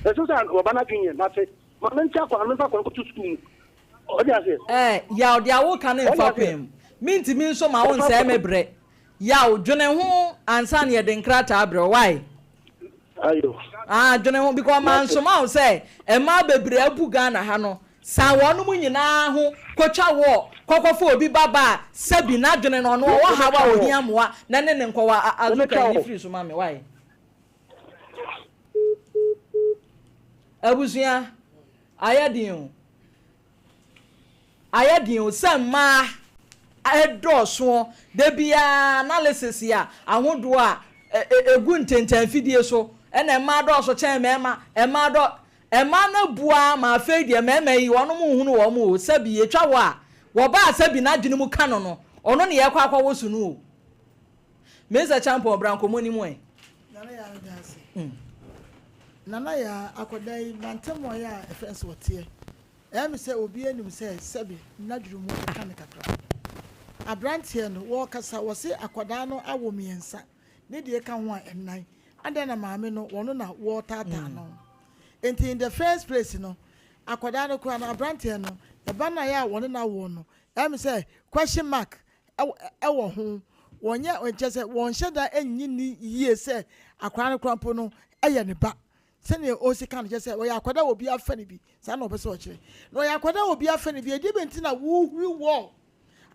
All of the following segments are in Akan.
Ɛsɛ sɛ ɔba no adwene yɛ nate. Ma mente akwadaa no, memfa akwadaa no nkɔto sukuu mu. Ɔde aseɛ. Eh, Yaw, deɛ woka no Ɔde mfa aseɛ. kwan mu. Mentumi nso ma wo Ɛmfa nsɛe kwan me mu. berɛ. Yaw, dwene ho ansa na yɛde nkrataa abrɛ wo, wai? Ayo. Ah, dwene ho because Mate. mansoma wo sɛ mmaa bebree abu Ghana ha no, san wɔnom nyinaa ho kɔtwa wɔ kɔkɔfa obi ba ba a, sɛbi n'adwene no ɔno ɔwɔ haw a Mebɛtwa wɔ. ɔhia mmoa na ne ne nkɔwɔ a, Azuka Mebɛtwa yi wɔ. firi so ma me, wai? Abusua, ayɛ den o. Ayɛ den o sɛ mmaa ɛdɔɔsoɔ. Da biara analysis a ahodoɔ a ɛgu ntentanfidie so ɛna mmaa dɔɔso kyɛn mmarima. Mmaa dɔ mmaa no abu ara ma afei deɛ mmarima yi wɔnom nhunu wɔn o. Sɛbi yɛtwa wɔ a wɔbaa sɛbi n'adwene mu ka no no ɔno ne yɛkɔ akɔwo so no o. Mensah Champon bra nkɔmmɔ no mu ɛ. Nana Yaa meda ase. Nana Yaa akɔda yi mantam ɔyɛ a ɛfrɛ no sɛ ɔteɛ. Ɛyɛ me sɛ obiara nim sɛ sɛbe n'adwene mu ɛka no kakra. Abranteɛ no wɔɔkasa wɔse akɔdaa no awo miɛnsa ne deɛ ɛka ho a ɛnan adɛn na maame no wɔno na wɔɔtaataa no. Nti in the first place no akɔdaa no koraa no abranteɛ no ɛba no a ɛyɛ a wɔne no awoɔ no ɛyɛ me sɛ question mark wɔ ho. Wɔnyɛ kyerɛ sɛ wɔnhyɛ da nnye nni yie sɛ akwadaa no koraa mpo no yɛ ne ba. Sɛdeɛ ɔsi ka no kyerɛ sɛ ɔyɛ akwadaa a obi afa no bi. Saa na ɔpɛ sɛ ɔkyerɛ. Na ɔyɛ akwadaa a obi afa no bi. Ɛdeɛ bɛn nti na wohuri wall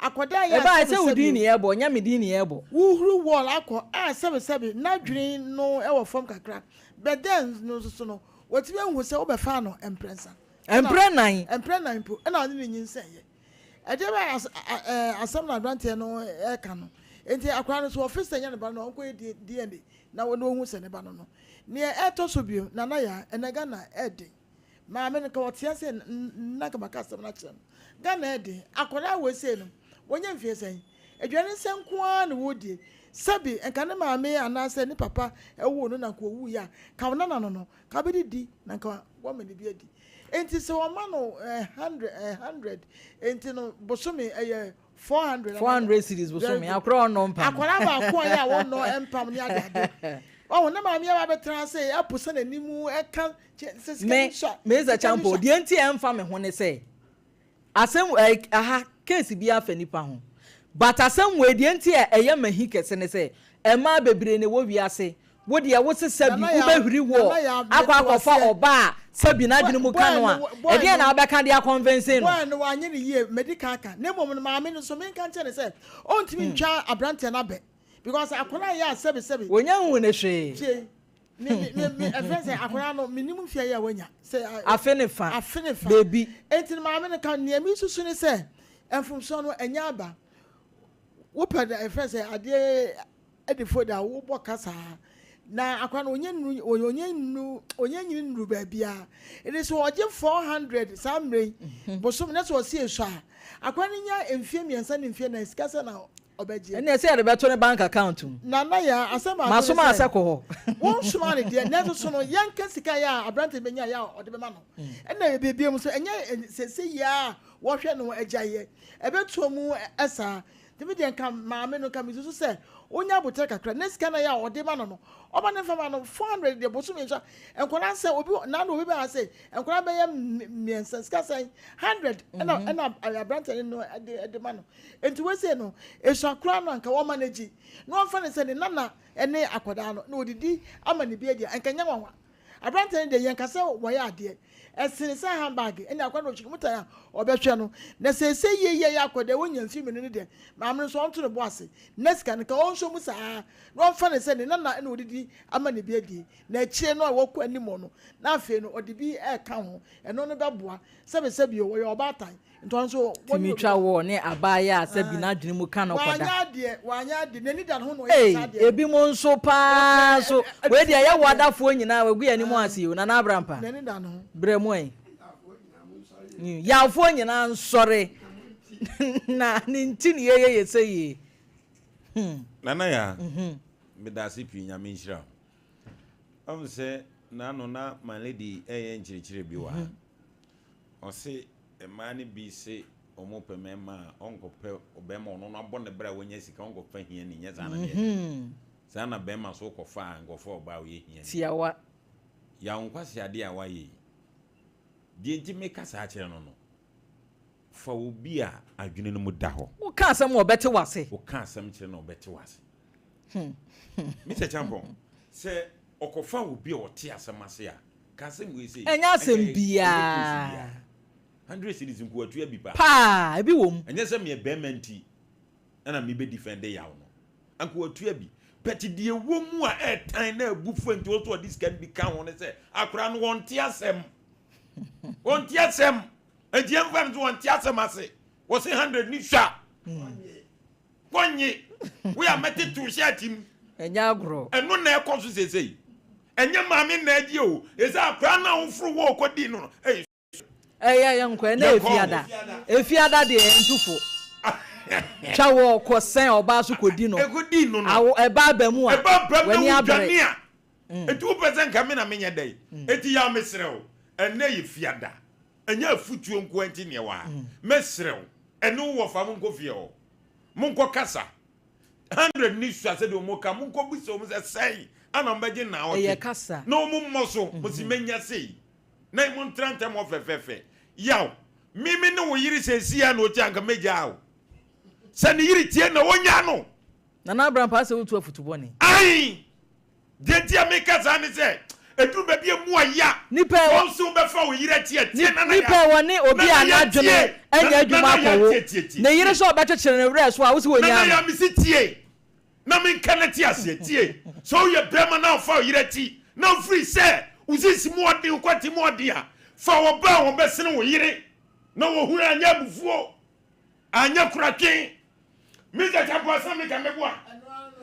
akwadaa yɛ a Ɛbaa sɛ wo sɛbesɛbe din o. ne yɛbɔ, nyɛ me din ne yɛbɔ. Wohuri wall akɔ a sɛbesɛbe n'adwene no wɔ fam kakra. But then no nso so no, watumi ahu sɛ wobɛfaa no mprɛnsa. Ɛna Mprɛ nan. mprɛ nan mpo ɛna ɔne no nyinsɛneeɛ. Ɛdeɛ bɛn as ɛɛ asɛm na aberanteɛ no reka no? Enti akwadaa no so ɔfe sɛ ɛnyɛ ne ba no a, ɔnkɔyɛ DNA na ɔhu sɛ ne ba no no. Neɛ ɛtɔ so bio, Nana Yaa, ɛnɛ Ghana ɛɛden. Maame no nka ɔte ase na nka maka asɛm no akyerɛ no. Ghana ɛɛden. Akwadaa wei sei no, wanya mfeɛ sɛn? Aduane nsɛ nko ara na wɔredie. Sɛbi nka ne maame anaasɛ ne papa woo no na nka ɔwuiɛ a, nka wo nana no no, nka wobɛdidi na nka woama no bi adi. Enti sɛ wɔma no 100 100 enti no bosome ɛyɛ 400 400 cedis bosome akora ɔnnɔ mpam. Akwadaa baako a yɛ a wɔnnɔ mpam ne ade ade. Ɔho ne maame aba abɛtena ase apo sɛ n'anim ɛka sɛ sika Me bi sua. Mesa Sika bi Champo sua. deɛ nti a ɛmfa me ho ne sɛ asɛm ɛɛ aha case biara fa nipa ho but asɛm wei deɛ nti a ɛyɛ mahi kɛse ne sɛ mmaa bebree na ɛwɔ wiase Wo deɛ wo se sɛbi Nana Yaw, wobɛhuri woɔ Nana Yaw, akɔ mete akɔfa waseɛ. ɔbaa a sɛbi Boy, n'adwene mu boy ka no no, a, boy ɛdeɛn na no, wobɛka de akɔnvɛnse no? boy no wanyɛ no yie, madi kan aka. Na mmom no maame no nso menka nkyerɛ no sɛ ɔntumi ntwa aberanteɛ no abɛ because akwadaa yɛ a sɛbi sɛbi. Wɔnya nhuu no hwee. Tie, me me me me ɛfɛn sɛ akwadaa no menim mfeɛ yɛ a wanya sɛ. Afe ne fa. Afe ne fa. Beebi. Enti no maame no ka nea mesusu ne sɛ mfomsoɔ no ɛnyɛ aba. Wopɛ ɛfɛn sɛ adeɛ de fo da wobɔ ka saa na akora no ɔnyɛ nnu ɔnyɛ nnu ɔnyɛ nyini nnuru baabiara ɛde sɛ ɔgye 400 saa mmerɛ yi mhm. bosom na sɛ ɔsi esɔ a akora no nya mfie mmiɛnsa ne mfie nan sika sɛ na ɔbɛgye ɛnna ɛsɛ yɛde bɛto ne bank account mu na na yɛ asɛm baako masoma asɛ kɔ hɔ wɔn soma ne deɛ nanso so no yɛnka sika yɛ a aberante bɛnya yɛ a ɔde bɛma no mm. ɛnna ebibie mu so ɛnyɛ sɛsɛ yɛ a wɔhwɛ no agya yɛ ɛbɛtoa mu ɛsaa Nti me deɛ nka maame no nka mesusu sɛ ɔnya aboterɛ kakra ne sika no yɛ a ɔde ma no no ɔma ne mfa ma no 400 deɛ bosome nso a nkwadaa sɛ obi na na obi bɛha sɛ nkwadaa bɛyɛ mmiɛnsa sika sɛn 100 ɛna mhm. ɛna aberante no ɛde ɛde ma no nti wɔsie no esua koraa no anka wɔma no akyi na wɔmfa no sɛ ne nana ɛne akwadaa no na odidi ama ne bi adi nka nyɛ nwanwa Aberanteɛ no deɛ yɛnka sɛ wayɛ adeɛ. Ɛsene sɛ handbag ɛne akwadaa no ɔtwi mu tan a ɔbɛhwɛ no. Na seesei yie yie yɛ akwadaa ɔnya mfie mmienu no deɛ maame no nso ɔnto ne bo ase na sika no nka ɔnsɔ mu saa na ɔmfa no sɛ ne nana na ɔdidi ama no bi adie. Na akyire no a wɔkɔ anim no na afei no ɔde bi reka ho. Ɛno no bɛboa. Sɛbesɛbe o ɔyɛ ɔbaatan. Nti ɔno nso wɔne Tumi obi twa da. wɔ ne abaayewa a sɛbi n'adwene mu ka no kɔda. Wanyɛ adeɛ, wanyɛ adeɛ, n'ani da ne ho na ɔyɛ Ei, saa adeɛ no. ebinom nso paa Ɔpɛ nso, ɛ, wei deɛ adesua yɛwɔ deɛ. adafoɔ nyinaa, wɔagu yɛn anim Ae, ase o, Nana Abrampa, n'ani da ne ho. brɛ mu ɛ. Yawfoɔ nyinaa nsɔre, na ne nti ne yɛyɛ yɛ sɛ yie. Hmm. Nana Yaa, medase pii Nyame nhyira wo. Ɔhu sɛ naano na my lady ɛyɛ nkyerɛkyerɛ bi wɔ ha. Ɔse mmaa no bi se ɔmo pɛ mɛɛma a ɔnkɔ pɛ ɔbɛɛma ɔno no abɔ ne bra wanya sika ɔnkɔ fa hiani nyɛ saa na neɛ ɛka saa na bɛɛma so kɔ fa a nkɔ fa ɔbaa ɔyɛ hiani. Tiawa. Yaw nkwaseadeɛ a woayɛ yi. Deɛ nti meka saa kyerɛ no no, fa obi a adwene no mu da hɔ. Woka asɛm a ɔbɛte w'ase. Woka asɛm kyerɛ no a ɔbɛte w'ase. Mister Champong, sɛ ɔkɔfa obi a ɔte asɛm ase a, ka asɛm wei sei. Ɛnyɛ asɛm biara. 100 cedis nko watua bi paa. Paa, ebi wɔ mu. Ɛnyɛ sɛ meyɛ bɛrima nti ɛna mebɛ defend yaw no. Anka watua bi. But deɛ ɛwɔ mu a ɛɛtan na abufuo nti ɔsɛ ɔde sika no bi ka ho ne sɛ akwadaa no wɔnte asɛm. Wɔnte asɛm. Nti yɛmfa no sɛ wɔnte asɛm ase. Wɔse 100 ni hwa. Wɔnye. Woyɛ a mɛtetew shirt mu. Ɛnyɛ agorɔ. Ɛno na ɛkɔ so seesei. Ɛnyɛ maame na agye o. Ɛsɛ akwadaa no a woforo wɔ ɔkɔdii no no. Ɛyɛ Ɛyɛ yɛn nkɔ ɛnɛ efiada. Efiada deɛ ntufo. Twa wɔ kɔ sɛn ɔbaa so kɔdi no. Ɛkɔdi no no. Awo ɛba aba mu a. Ɛba aba mu w'ani na abere. wodwane a. Enti wopɛ sɛ nka me na menyɛ dɛn? Enti yaw mesrɛ wo. Ɛnɛ yɛ fiada. Ɛnyɛ afutuo nkoa nti na yɛwɔ ha. Mɛsrɛ wo, ɛne wo wɔfa monkɔ fie hɔ. Monkɔ kasa. 100 ne sua sɛdeɛ wɔn ka, monkɔ bisa wɔn sɛ sɛn ana wɔbɛgye Ɛyɛ nnaawɔtwe. kasa. Na wɔn mmɔ so, mo se mɛnya sei. Na montra ntɛm hɔ fɛfɛɛfɛ. Yaw, me me ne wo yere seesei a na ɔtie anka mɛgyaa wo. Sɛ ne yere tie na ɔnya no. Nana Abrampah asɛ wotu afutu bɔne. Ae! Deɛ nti a meka saa ne sɛ, ɛduru baabi a emu ɔya. Nipa a Wɔn nso wobɛfa wo yere akyi a, tie Nana Nipa ya. a wɔne obi a Nana ya n'adwene tie. nyɛ adwuma Nana ya akɔwo tie tie tie. ne yere sɛ ɔbɛkyekyere ne werɛ so a, wo se wɔnyaa Nana no. ya mese tie na menka na te aseɛ tie. Sɛ woyɛ barima na wofa wo yere akyi na wofiri sɛ wo sisi mu ɔden, wo kwati mu ɔden a, fa ɔbaa a ɔbɛsene wo yere na wɔhunu anyɛ abufuo. Anyɛ koratwe. Mr. Champon asɛm meka meboa.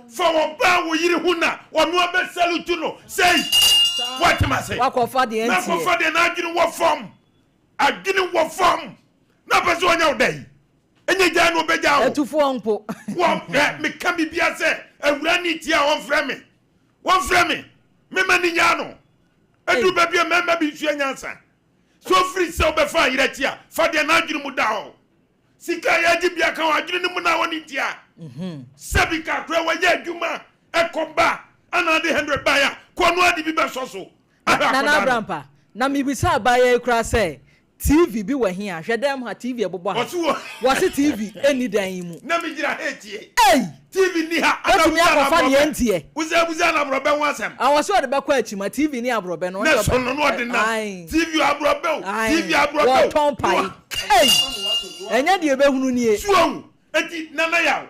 Fa ɔbaa wo yere ho na ɔno abɛsalutu no sei. Woatem ase. Wakɔfa deɛ Na nteɛ. akɔfa deɛ n'adwene wɔ fam. Adwene wɔ fam. Na pɛ sɛ ɔnya wo da yi. Ɛnyɛ gyaa na ɔbɛgyaa wo. Atufoɔ mpo. Wɔ ɛ meka biribiara sɛ awura ne tie a wɔmfrɛ me. Wɔmfrɛ me. Mema ne nyaa no. Ɛduru baabi a mmarima bi nsua nyansa. Sɛ ofiri sɛ wobɛfa ayerɛ akyi a, fa deɛ n'adwene mu da hɔ. Sika a yɛagye bi aka wɔ adwene no mu na wɔne ntia. Sɛbi kakra wɔyɛ adwuma ɛkɔ ba ana ade 100 baeɛ a, kɔ no ade bi bɛsɔ so ahwɛ Nana akwadaa no. Abrampa, na mebisa abaayewa yi koraa sɛ TV bi wɔ he a? Hwɛ dan mu ha, TV ɛbobɔ ha. Ɔse wɔ. Wɔse TV nni dan yi mu. Na megyina ha etie. Ei! TV nni ha. Ana Watumi busa na akɔfa nea aborɔbɛ. ɛnteɛ. Wosan busa na aborɔbɛ ho asɛm. Ah, wɔse ɔde bɛkɔ akyima, TV ne aborɔbɛ no. Na ɔne so no na ɔde nam. Ae. TV aborɔbɛ o, Ae. TV aborɔbɛ o. Wɔtɔn pae. Ei! Ɛnyɛ deɛ ɛbɛhunu nie. So ahu? Enti Nana Yaw,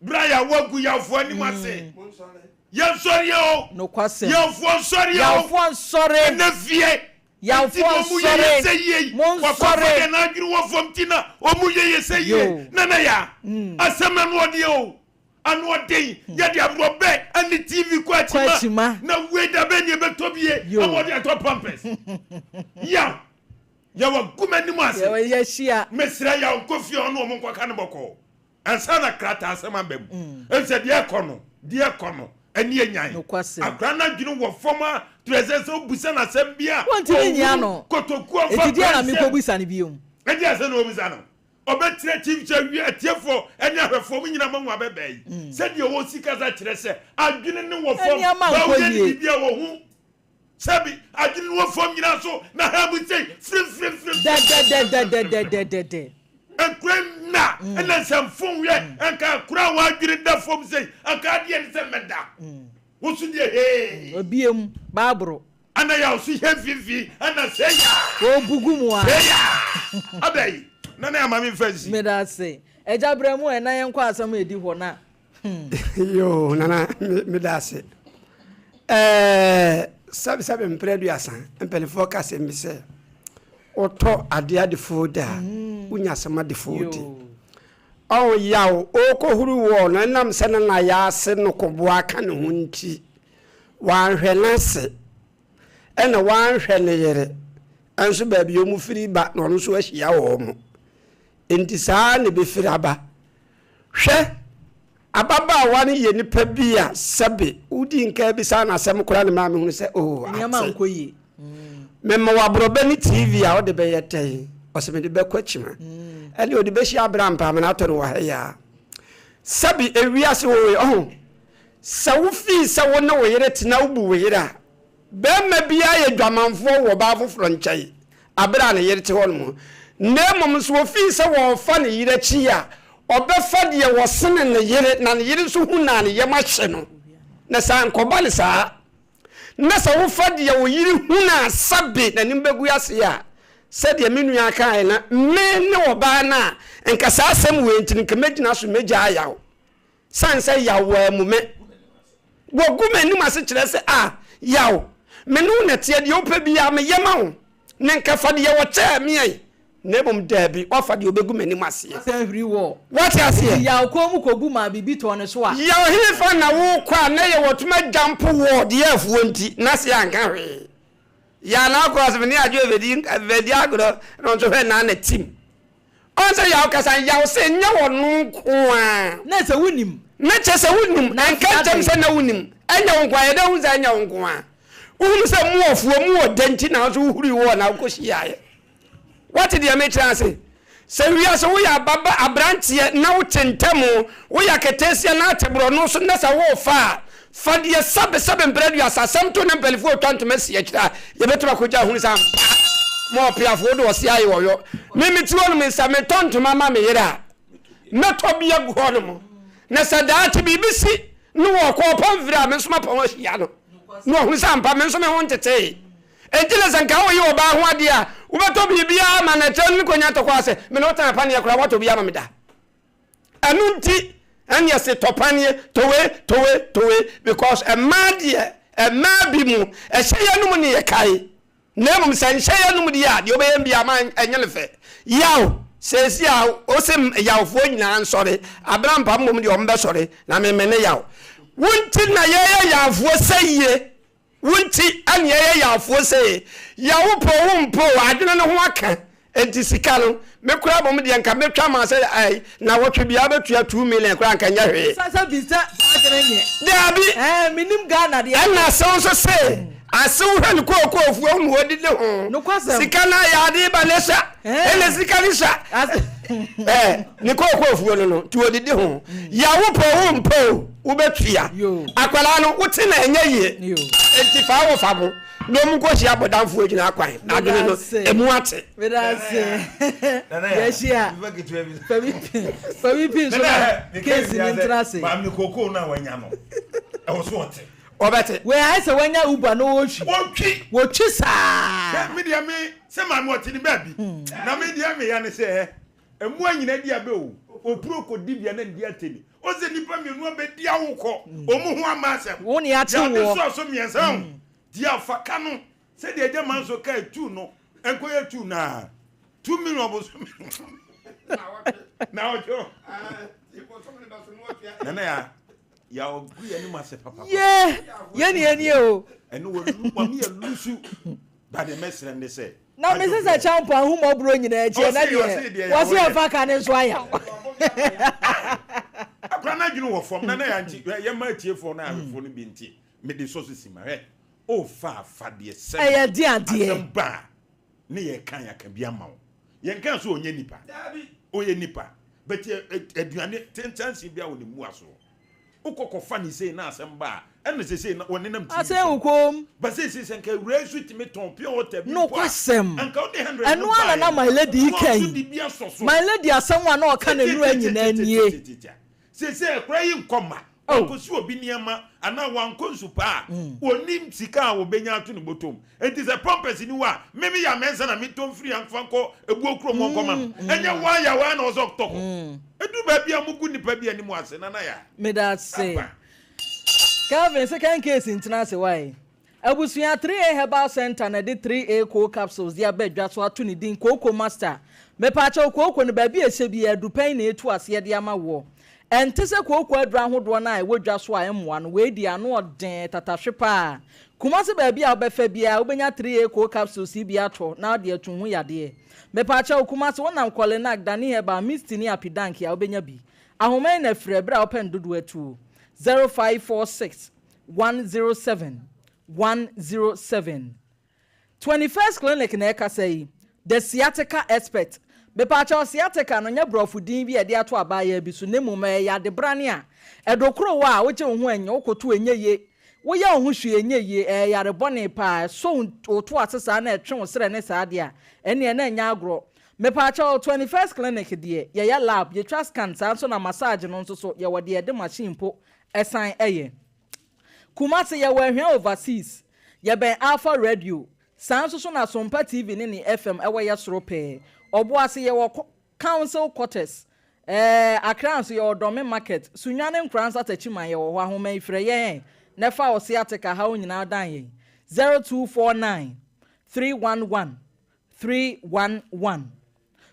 bra Yaw woagu Yawfoɔ anim ase. Yɛnsɔre o. Nokwasɛm. Yawfoɔ nsɔre o. Yawfoɔ nsɔre. Ɛnɛ fie. Yawfoɔ nsɔre. Monsɔre. Wɔkɔfa deɛ n'adwene wɔ fam ti na wɔn yɛ yɛ sɛ yie. Nana Yaw, asɛm ano ɔdeɛ o. Ano ɔden. Yɛde aborɔbɛ ne TV kɔ akyima. Na wei da bɛn ne yɛbɛtɔ bie ama ɔde atɔ pampers. Yaw. Yaw agu m'anim ase. Yɛahyia. Mesrɛ Yaw nkɔ fie ɔne wɔn nkɔka no bɔkɔɔ. Ansa na krataa asɛm aba mu. Efisɛ deɛ ɛkɔ no, deɛ ɛkɔ no, ɛne anyan. Nokwasɛm. Akora no adwene wɔ fam a, kyerɛ sɛ sɛ wobisa no asɛm bi a, Wɔntumi nyia ɔhunu no. kotokuo mfa Enti deɛ na pɛnsɛm. mekɔbisa no bio? Ɛdeɛn asɛm na wɔbisa no? Ɔbɛkyerɛ Chief sɛ wie atiefoɔ ne ahwɛfoɔ mo nyinaa moahu abɛbaa yi. Sɛdeɛ ɔsi kasa kyerɛ sɛ adwene no wɔ fam, Nneɛma baa nkɔ woyɛ no yie. biribi a wɔhu. Sɛbi adwene no wɔ fam nyinaa so na ha mu sei firimfirimfirim. Dɛdɛdɛdɛdɛdɛdɛ. Nkura nna ɛna nsɛmfo yɛ nka akora a wɔadwene da fam sei anka adeɛ ne sɛ mɛda. Woso deɛ hee. Obiem baaboro. Ana yɛ ɔso hɛ mfimfini ana sɛ ya. Wɔbugu mu a. Sɛ ya. Abɛyi nana yɛ ama mi nfa nsi. Meda ase. Agya brɛ mu ɛ na yɛnkɔ asɛm a ɛdi hɔ na. Hmm. Yoo nana meda ase. Ɛɛ sɛbi sɛbi mpere aduasa mpanimfoɔ ka asɛm bi sɛ wotɔ adeɛ adefoɔ da a mm. wonya asɛm adefoɔ di. Ɔho yaw ɔrekɔhuru wɔ no ɛnam sɛ ne na yɛ ase no kɔboa ka ne ho nti wanhwɛ n'ase ɛna wanhwɛ ne yere nso baabi wɔn firi ba na ɔno nso ahyia wɔn nti saa na ebɛfiri aba. Hwɛ! Ababaawa no yɛ nipa bi a sɛbe wodii nka bisaa no asɛm koraa na maa mehunu sɛ oh, Nneɛma ate. nkɔ yie. Mema wo aborɔbɛ ne TV a wode bɛyɛ dɛn? Ɔsɛ mede bɛkɔ akyima. Ɛne ɔde bɛhyia abira mpa amena atɔ no wɔ ha yi ara. Sɛbe ewiase wɔ wei, ɔho, sɛ wofii sɛ wo ne wo yere tena wobu wo yere a, Barima biara yɛ dwamanfoɔ wɔ ɔbaa foforɔ nkyɛn aberɛ a ne yere te hɔ nom. Na mmom nso ɔfii sɛ ɔrefa ne yere akyi a, ɔbɛfa deɛ ɔsene ne yere, na ne yere nso hu no a ne yam ahye no. Na sɛ ankɔba no saa, na sɛ wofa deɛ wo yere hu no a sɛbe n'anim bɛgu ase a, sɛdeɛ me nua kaeɛ no, me ne ɔbaa no a, nka saa asɛm wei nti no, nka mɛgyina so mɛgyaa yaw. Sane sɛ yaw wɔ amu me. Wɔgu m'anim ase kyerɛ sɛ, Ah, yaw, me ne wo na ɛteɛ, deɛ wopɛ biara meyɛ ma wo, na nka fa deɛ wɔkyɛɛ me ɛ, na mmom daabi, woafa deɛ ɔbɛgu m'anim aseɛ. Wasan huri wɔ. Woate aseɛ? Enti yaw kɔn mu kɔbu maa biribi tɔɔ ne so a. Yaw hefa na worekɔ a na yɛ wɔtom agya mpo wɔ deɛ afuo nti, na se anka hwee. Yaw na akɔ ase me ne adwo bɛdi bɛdi agorɔ, na ɔnso hwɛ naa na tim. Ɔn sɛ yaw kasa yaw sɛ nyɛ ɔno nko ara. Na sɛ wonim. Na kyerɛ sɛ wonim. Ɛnka nkyɛm sɛ na wonim. Ɛnyɛ wo nko ara. Yɛdɛ hu sɛ ɛnyɛ wo nko ara. Wohunu sɛ mu wɔ fuo, mu wɔ dɛ nti na nso wohuri wɔ na wokɔhyiaeɛ. Woate deɛ mekyerɛ ase? Sɛ wiase woyɛ ababa aberanteɛ na wote ntam, woyɛ aketeesia na ate borɔno so na sɛ worefa a, fa deɛ sɛbesɛbe mprɛ aduasa asɛm to na mpanimfoɔ retwa ntoma si akyire a, yɛbɛtumi akɔgya ahunu sɛ ampa ma ɔpeafoɔ wode ɔse ayɛ ɔyɔ. Me mete hɔ nom sɛ metɔ ntoma ma me yere a, mɛtɔ bi agu hɔ nom. Na sɛ daakye biribi si ne wɔkɔ ɔpam firi a, me nso mapam ahyia no. Na ɔhunu sɛ ampa me nso me ho ntetee. Enti na sɛ nka woyɛ ɔbaa ho adeɛ a, wobɛtɔ biribiara ma no akyire no ne kɔnya ntɔkwa sɛ me ne wo tena paneɛ koraa woatɔ bi ama me da. Ɛno nti ɛne ɛse tɔ paneɛ, tɔ wei, tɔ wei, tɔ wei because mmaa deɛ mmaa bi mu ɛhyɛ yɛnom ne yɛkae na mmom sɛ nhyɛ yɛnom deɛ a deɛ wobɛyɛ biara ma ɛnyɛ no fɛ. Yaw, seesei a wose yawfoɔ nyinaa nsɔre, abrampa mmom deɛ wɔbɛsɔre na memene yaw. Wo nti na yɛyɛ yawfoɔ sɛ yie. Wo nti na yɛyɛ yawfoɔ sei. Yaw wo pɛ o wo mpɛ o adwene no ho aka nti sika no me koraa mmom deɛ nka mɛtwa ama sɛ ɛɛ nawɔtwe biara bɛtua 2 million koraa nka nyɛ hwee. Sɛ sɛ bi sɛ adwene nyɛ. Daabi. Ɛɛ menim Ghana deɛ. Ɛna asew nso se asew hwɛ ne kookoofuo ho na ɔdi ne ho. Nokwasɛm. Sika no ayɛ ade ba ne sa. Ɛna sika ne sa. Ɛɛ ne kookoofuo no no nti ɔdidi ho. Yaw wo pɛ o wo mpɛ o. Wobɛtua. Akwadaa no, wote na ɛnyɛ yie. Enti fa wo fa mo na ɔmo nkɔhyia abɔdamfoɔ gyina akwan. Na adwene no, emu ate. Medase. Yɛhyia. Fabi pii nso na case ni ntena ase. Maame koko na wanya no. Ɛwɔ so ɔte. Ɔbɛte. Wei ayɛ sɛ wanya Uber na ɔretwi. Ɔtwi. Wɔtwi saa. Sɛ me deɛ me sɛ maame ɔte ne baabi. Na me deɛ me ya ne sɛ mmoa nyina di abɛ o. Opuro kɔ di bia na ndi ateni. Ɔsɛ nipa mmienu abɛdi awokɔ. Ɔmo ho ama asɛm. Wo ne ate woɔ. Yɛade so aso mmiɛnsa ho. Di afa ka no. Sɛdeɛ agya ma nso kaa tu no nkɔyɛ tu naa 2 million bosome na ɔtwe nana ya ya ɔgu yɛ anim ase papa. Yee yɛ ni yɛ ni o. Ɛno wɔ wame yɛ lusu ba de mɛsrɛ ne sɛ. Na me sisɛ kyampo ahumɔborɔ nyinaa akyi ɛnɛ deɛ wɔsi ɛfa ka ne nso aya. Akora n'adwene wɔ fam nana ya nti yɛ ma atiefoɔ na ahwɛfoɔ no bi nti mede sɔ so si ma hwɛ ofa afadeɛ sɛ ɛyɛ di adeɛ asɛm ba ne yɛ kan yɛ bi ama wo yɛn kan so ɔnyɛ nipa ɔyɛ nipa bɛti aduane tentansi bi a wɔ ne mu aso wokɔ kɔfa ne sei na asɛm ba a ɛna sɛ sei na wɔne nam TV asɛn wukom ba sɛ sei sɛ nka awura nso tumi tɔn pure water bi no kwasɛm anka wode 100 ɛno ara na my lady kan my lady asɛm a na ɔka n'anura nyinaa nie sɛ ɛkora yi nkɔ ma wankɔsi obi nneɛma anaa wankɔ nsu paa a ɔnim sika a wɔbɛnya ato ne bɔtɔm enti sɛ pampers ni hɔ a meme yɛ amɛnsa na metɔ mfiri amfa nkɔ ebuo kurom hɔ nkɔma no ɛnyɛ waa yɛ waa na ɔsɛ ɔtɔ kɔ ɛduru baabi a mugu nipa bi anim ase nana yɛ meda ase Calvin second case ntena ase wae abusua 3A Herbal Center na ɛde 3A cold capsules de aba adwa so ato ne din Kooko Master. Mepaakyɛw, kooko no baabi a ɛhyɛ biara adupɛn na ɛtu aseɛ de ama woɔ. Ɛnte sɛ kooko aduro ahodoɔ no a ɛwɔ dwa so a ɛmmoa no, wei deɛ ano ɔden tatahwe paa. Kumase baabi a wobɛfa biara wobɛnya 3A cold capsules yi bi atɔ na wode atu ho yadeɛ. Mepaakyɛw, Kumase wonam Kɔlenak, Dani Herbal, Misty ne Apidank a wobɛnya bi. Ahoma yi na frɛ berɛ a wopɛ no dodoɔ atuo. 0546 107 107. 21st Clinic na ɛkasa yi, The Sciatica Expert. Mepaakyɛw, sciatica no nyɛ borɔfo din bi a yɛde ato abaayewa bi so na mmom ɛyɛ adebrane a ɛdokoro wɔ a wogye wo ho ɛnyɛ, wokoto ɛnyɛ ye. Woyɛ wo ho hwee ɛnyɛ yie, ɛyɛ yare bɔne paa, ɛsɔ wo to ase saa na ɛtwe wo serɛ ne saa deɛ a, ɛnneɛ na ɛnyɛ agorɔ. Mepaakyɛw, 21st Clinic deɛ, yɛyɛ lab, yɛtwa scan, saa nso na massage no nso so, yɛwɔ deɛ yɛde machine mpo san yɛ. Kumasi, yɛwɔ Ahwea Overseas, yɛbɛn Alpha Radio, saa nso so na Sompa TV ne ne FM wɔ yɛ soro pɛɛ. Ɔboase, yɛwɔ Council Quarters, ɛɛ Accra nso yɛwɔ Dome Market, Sunyani Nkoranza Takyiman yɛwɔ hɔ, ahoma yi frɛ yɛn ɛ na fa wo sciatica haw nyinaa dan yɛn, 0249 311 311.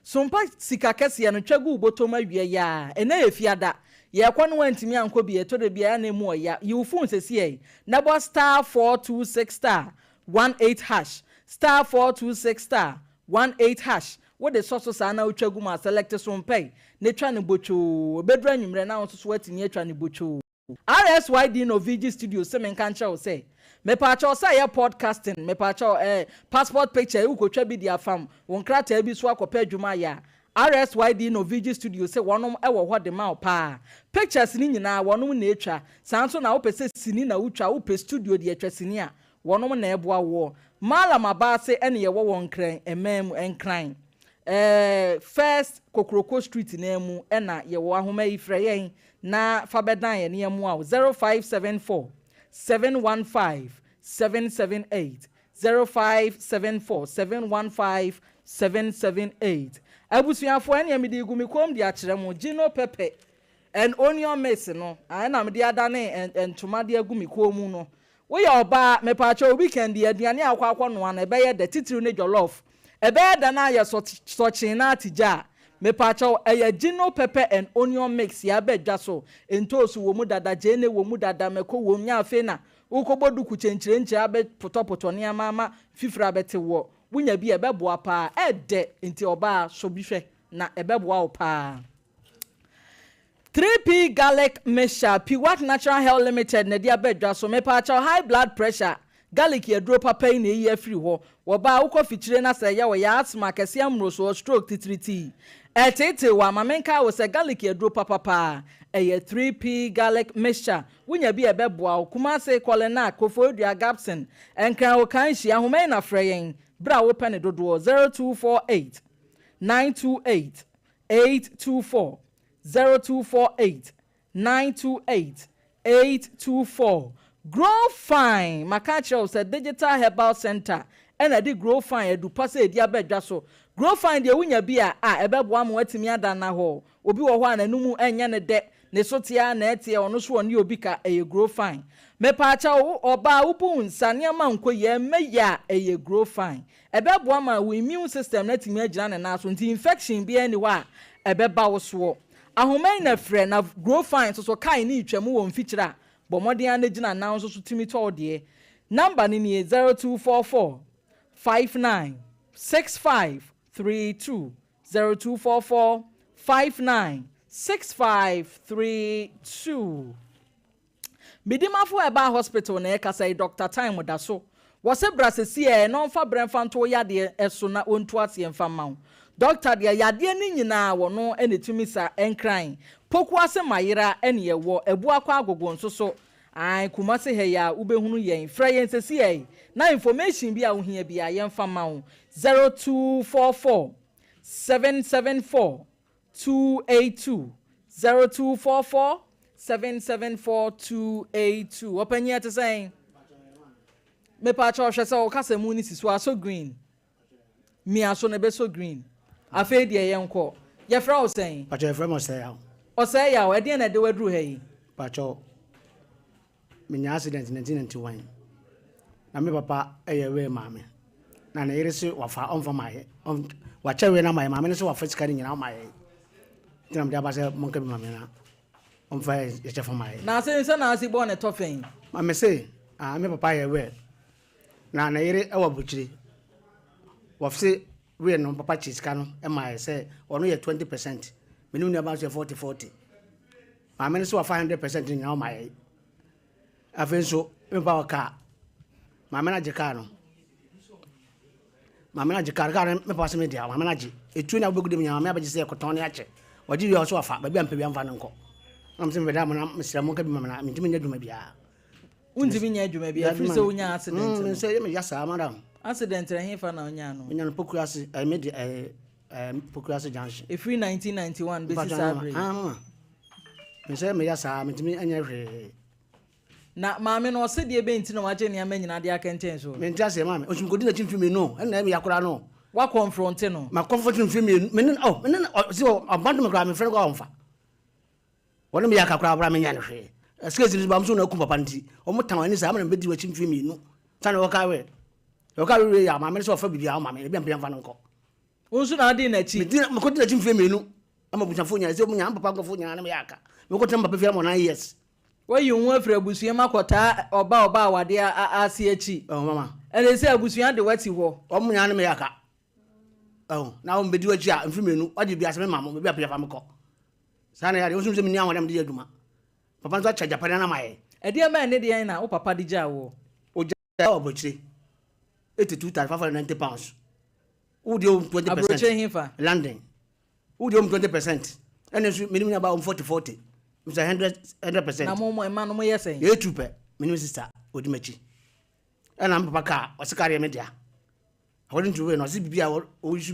Sompa sika kɛseɛ no twa gu wo bɔtɔm awia yi ara, ɛnnɛ yɛ fiada, yɛrekɔ na woantumi ankɔ bi a, ɛtɔ da bi a ɛyɛ a na ɛmu ɔya, yi wo phone sesiei na bɔ star 426 star 18 hash, star 426 star 18 hash, Wode sɔ so saa na wotwa gu mu a, sɛlɛkte so mpɛe na twa no botwoo. Ɛbɛduru anwummerɛ na wo nso so woatumi atwa no botwoo. RSYD Novigi Studios se menka nkyerɛ wo sɛ, mepaakyɛw sɛ ɛyɛ podcasting, mepaakyɛw eh, passport picture yi wokotwa bi de afam wo nkrataa bi so akɔpɛ adwuma ayɛ a, RSYD Novigi Studios se wɔnom wɔ hɔ de ma wo paa. Pictures no nyinaa wɔnom na etwa, saa nso na wopɛ sɛ sini na wotwa, wopɛ studio de atwa sini a, Wɔnom na ɛboa woɔ. Mallam Abaase ɛne yɛwɔ wɔ Nkran ɛman mu, Nkran eh, First Kokroko Street naa mu ɛna yɛwɔ. Ahoma yi frɛ yɛn na fa bɛdan yɛn na yɛmmoa wo, 0574 715 778, 0574 715 778. Abusuafoɔ ɛneɛ mede regu me kɔn mu de akyerɛ mo, Gino Pepper and Onion Mix no, ɛna mede adane ntoma de agu me kɔn mu no. Woyɛ ɔbaa, mepaakyɛw weekend yi aduane a wokɔ akɔ noa no ɛbɛyɛ dɛ, titiriw ne jollof. Ɛbɛyɛ dɛ na ayɛ sɔkyee na ate gya a. Mepaakyɛw, ɛyɛ Gino pepper and onion mix yɛ aba dwa so, ntoosu wɔ mu dada, gyeene wɔ mu dada, mako wɔ mu, nyɛ afei na wokɔbɔ duku kyenkyerenkyere abɛpotɔpotɔ nneɛma ama fifire abɛte woɔ. Wonya bi a ɛbɛboa paa, ɛdɛ nti ɔbaa sɔ bi hwɛ na ɛbɛboa wo paa. 3P Garlic Mixture, Piwak Natural Health Limited na ɛde aba dwa so. Mepaakyɛw, high blood pressure, garlic yɛ aduro papa yi na ɛyi afiri hɔ. Wɔba a, wokɔ fikyire na sɛ ɛyɛ wo ya, asthma, kɛseɛ mmorosoɔ, stroke, titiritii, ɛreteetee wo a, ma menkae wo sɛ garlic yɛ aduro papa paa. Ɛyɛ 3P Garlic Mixture. Wonya bi a ɛbɛboa wo. Kumasi, Kɔlenak, Koforidua, Gabson, Nkran, Okanhyi, Ahoma yi na frɛ yɛn berɛ a wopɛ ne dodoɔ, 0248 928 824. 0248 928 824 Grow Fine Maka akyerɛ wo sɛ Digital Herbal Centre na ɛde Grow Fine adu pa sɛ ɛdi aba dwa so. Grow Fine deɛ wonya bi a, a ɛbɛboa ma woatumi ada nnahɔɔ. Obi wɔ hɔ a n'anomu nyɛ no dɛ, ne so te ara na ɛteɛ, ɔno nso ɔne obi ka, ɛyɛ Grow Fine. Mepaakyɛw, wo ɔbaa wobu wo nsa, nneɛma nkɔ yie, ɛmmɛ yie a, ɛyɛ Grow Fine. Ɛbɛboa ma wo immune system no atumi agyina ne nan so nti infection biara nni hɔ a ɛbɛba wo soɔ. Ahoma yi na frɛ na grow fine nso so kae ne retwa mu wɔ mfikyire a, bɔ mmɔden ara na gyina nan nso so tumi tɔ wo deɛ. Number no nie, 0244 59 65 32, 0244 59 65 32. Medimafo Herbal Hospital na ɛkasa yi Doctor Time da so wɔ se bra sesiɛ na ɔnfa brɛ nfa nto wo yadeɛ so na ɔntu aseɛ nfa mma wo. Doctor deɛ yadeɛ no nyinaa wɔ no na ɛtumi sa Nkran, Pokuase Mayera ɛne ɛwɔ, Abuakwa Agogo nso so ae Kumasi ha yi ara wobɛhunu yɛn. Frɛ yɛn sesiɛ na information bi a wohia biara yɛnfa mma wo 0244 774 282 0244 774 282 Ɔpanyin ɛte sɛn? Mepaakyɛw hwɛ sɛ wo kasa mu no si so asɔ green. Mia so na ɛbɛsɔ green. Afei deɛ yɛnkɔ. Yɛfrɛ wo sɛn? Pakyɛ yɛfrɛ me Ɔsɛeyaw. Ɔsɛeyaw, ɛdeɛn na ɛde wo aduru ha yi? Pakyɛ Menyaa accident 1991 na me papa yɛ wee maame na ne yere se wafa ɔmfa ma yɛ wakyɛ wee no ama yɛ maame no se wafa sika no nyinaa ɔma yɛ nti na mede aba sɛ monka bi ma me na ɔmfa yɛ kyɛfa ma yɛ. Na ase sɛ na ase bɔ ne tɔfɛn yi. Maame se ah me papa yɛ wee na ne yere wɔ aburukyire wɔse wee no papa kye sika no ma yɛ sɛ ɔno yɛ 20 percent me ne me nuabaa nso yɛ 40 40. Maame no sɛ wafa 100% no nyinaa ɔma yɛn. Afei nso me papa wɔ kaa. Maame no agye kaa no. Maame no agye kaa no. Kaa no me papa sɛ me dea. Maame no agye. Etuo na wobɛgu dem nyinaa maame abɛgye sɛ yɛkɔtɔn ne akyɛ. Wɔgye wie a ɔsɛ wafa. Baabi a mpɛ bi amfa no nkɔ. Na mesɛ mebɛda mo na mesrɛ mo nka bi ma me na mentumi nyɛ adwuma biara. Wontumi nyɛ adwuma bi ɛfiri sɛ wonya accident no. Sɛ yɛ meya saa madam. Accident no hefa na wonyaa no? Menya no Pokuase, ɛyɛ me de ɛyɛ ɛɛ Pokuase junction. Ɛfiri 1991 bɛsi saa bere yi. Ah mama. Me sɛ meya saa mentumi nyɛ hwee. Na maame no ɔse deɛ bɛn nti na wagye nneɛma nyinaa de akɛntɛn so? Mente aseɛ maame. Ɔsi mekɔdi n'akyi mfe mmienu o, ɛna ɛyɛ meya koraa no. Woakɔnfrɔnte no? Makɔnfrɔnte no mfe mmienu. Me ne oh me ne ɔsi ɔbante me koraa mefrɛ no koraa ɔmfa. Wɔne me yɛ aka koraa bra menyɛ no hwee. Ɛsɛ sɛ ba nso na aku papa nti wɔn tan ani saa ama na mebɛdi wɔakyi mfeɛ mmienu sane wɔka we wɔka we wie yɛ maame no sɛ ɔfa biribi a ɔma me ebi a mpɛ mfa no nkɔ. Wo nso na adi n'akyi. Medi mekɔdi n'akyi mfeɛ mmienu ama abusuafoɔ nyinaa sɛ wɔn nyinaa papa nkurɔfoɔ nyinaa ne me yɛ aka mekɔtena me papa fie ama 9 years. Wayi wo ho afiri abusua mu akɔtaa ɔba a ɔba awadeɛ ase akyi. Ɛwɔ mama. Ɛne sɛ abusua de wati hɔ. Wɔn nyinaa ne me yɛ aka. Ɛwɔ na wɔn bɛdi w'akyi a mfeɛ mmienu wagye bi ase me ma mo baabi a pɛ fa me kɔ. Saa na ɛyɛ adeɛ, wosom sɛ menni ahoɔden a mede yɛ adwuma. Papa nso akyɛ agyapadeɛ no ama yɛn. Ɛdeɛn bɛn ne deɛn na wo papa de gyaa woɔ? Ɔgyaa wɔ aburokyire, £82,590. Wo deɛ wom 20 percent. Aburokyire hefa? London. Wo deɛ wom 20 percent. Ɛna nso menim nyaba wom 40 40. Mesɛ 100 100 percent. Na mo mo mma no mo yɛ sɛn? Yɛyɛ tu pɛ. Menim sista ɔdi m'akyi. Ɛna me papa kaa ɔse kaa deɛ me dea. According to wei no ɔse bibi a ɔyi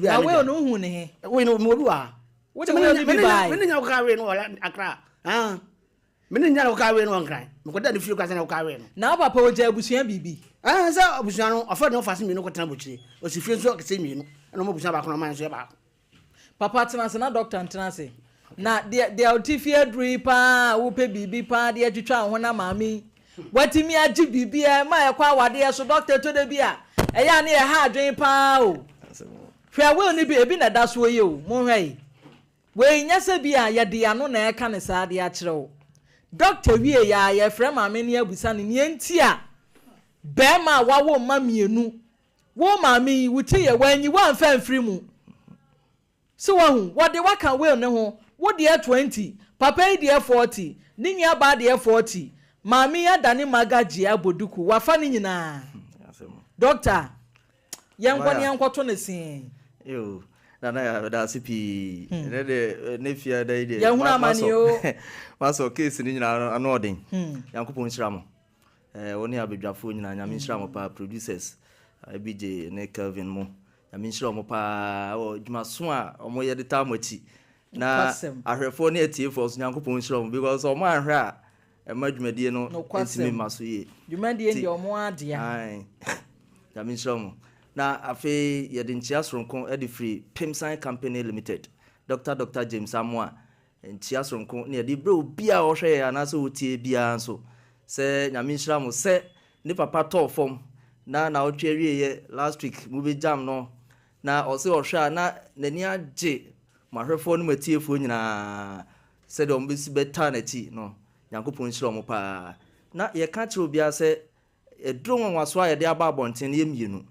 bi a me dea. Na wei no wohu ne he? Wei no mewɔ bi wɔ ha. Wode wei no bi bae? Me ne nya kaa wei no wɔ Accra. Ah. Me ne nya kaa wei no wɔ Nkran. Mekɔda ne fie koraa sɛ na kaa wei no. Na wo papa ɔgya abusua biribi? Ah, sɛ abusua no ɔfa ne ɔfa se mmienu kɔtena abokyire. Ɔsi fie nso akɛseɛ mmienu. Ɛna ɔma abusua baako na ɔma nso yɛ baako. Papa tena ase na doctor ntena ase. Na deɛ deɛ ɔte fie aduru yi paa a wopɛ biribi paa de atwitwa wo ho na maame yi watumi agye biribi a ɛma ɛkɔ awadeɛ so doctor ɛtɔ da bi a ɛyɛ a ne ɛha adwene paa o. Hwɛ will no bi ebi na ɛda soɔ yi o monhwɛ yi. Wei nyɛ sɛ bi a yɛde ano na ɛka ne saa de akyerɛ wo. Doctor wie yɛ a yɛfrɛ maame no abisa no nea nti a bɛrima a wawo mma mmienu Wo maame yi, wo ti yɛ, wanyi wo amfa amfiri mu. So wahu? Wɔde wo aka will no ho. Wo deɛ 20, papa yi deɛ 40, ne nua baa deɛ 40. Maame yi adane magagyie abɔ duku, wafa ne nyinaa. Doctor, yɛnkɔ na yɛnkɔto no see. Yoo, Nana Yaa, meda ase pii. Ɛnɛ deɛ, ɛnɛ fie da yi deɛ, Yɛhunu amane o. masɔ case no nyinaa ano ɔden. Nyankopɔn nhyira mo. Eh wo ne abadwafoɔ nyinaa Nyame nhyira mo paa producers ABJ ne Kelvin mo Nyame nhyira ɔmo paa wɔ dwumaso a ɔmo yɛ de taa mo akyi na ahwɛfoɔ ne atiefoɔ nso Nyankopɔn nhyira ɔmo because ɔmo anhwɛ a ɛma dwumadie no ntumi mma so yie. Dwumadie deɛ ɔmo adea. Ae Nyame nhyira ɔmo na afei yɛde nkyea soronko de firi Pimsan Company Limited Doctor Doctor James Amoah Nkyia soronko na yɛde brɛ obiara a ɔhwɛ yɛn anaasɛ ɔtie biara nso sɛ Nyame nhyira mo sɛ ne papa tɔɔ fam na naawɔtwe awieɛ last week mo bɛ gyam no na ɔse ɔhwɛ a na n'ani agye mo ahwɛfoɔ ne mo atiefoɔ nyinaa sɛdeɛ ɔmo bɛsi bɛtaa n'akyi no Nyankopɔn nhyira ɔmo paa na yɛka kyerɛ obiara sɛ aduro nwanwasoɔ a yɛde aba abɔnten no yɛ mmienu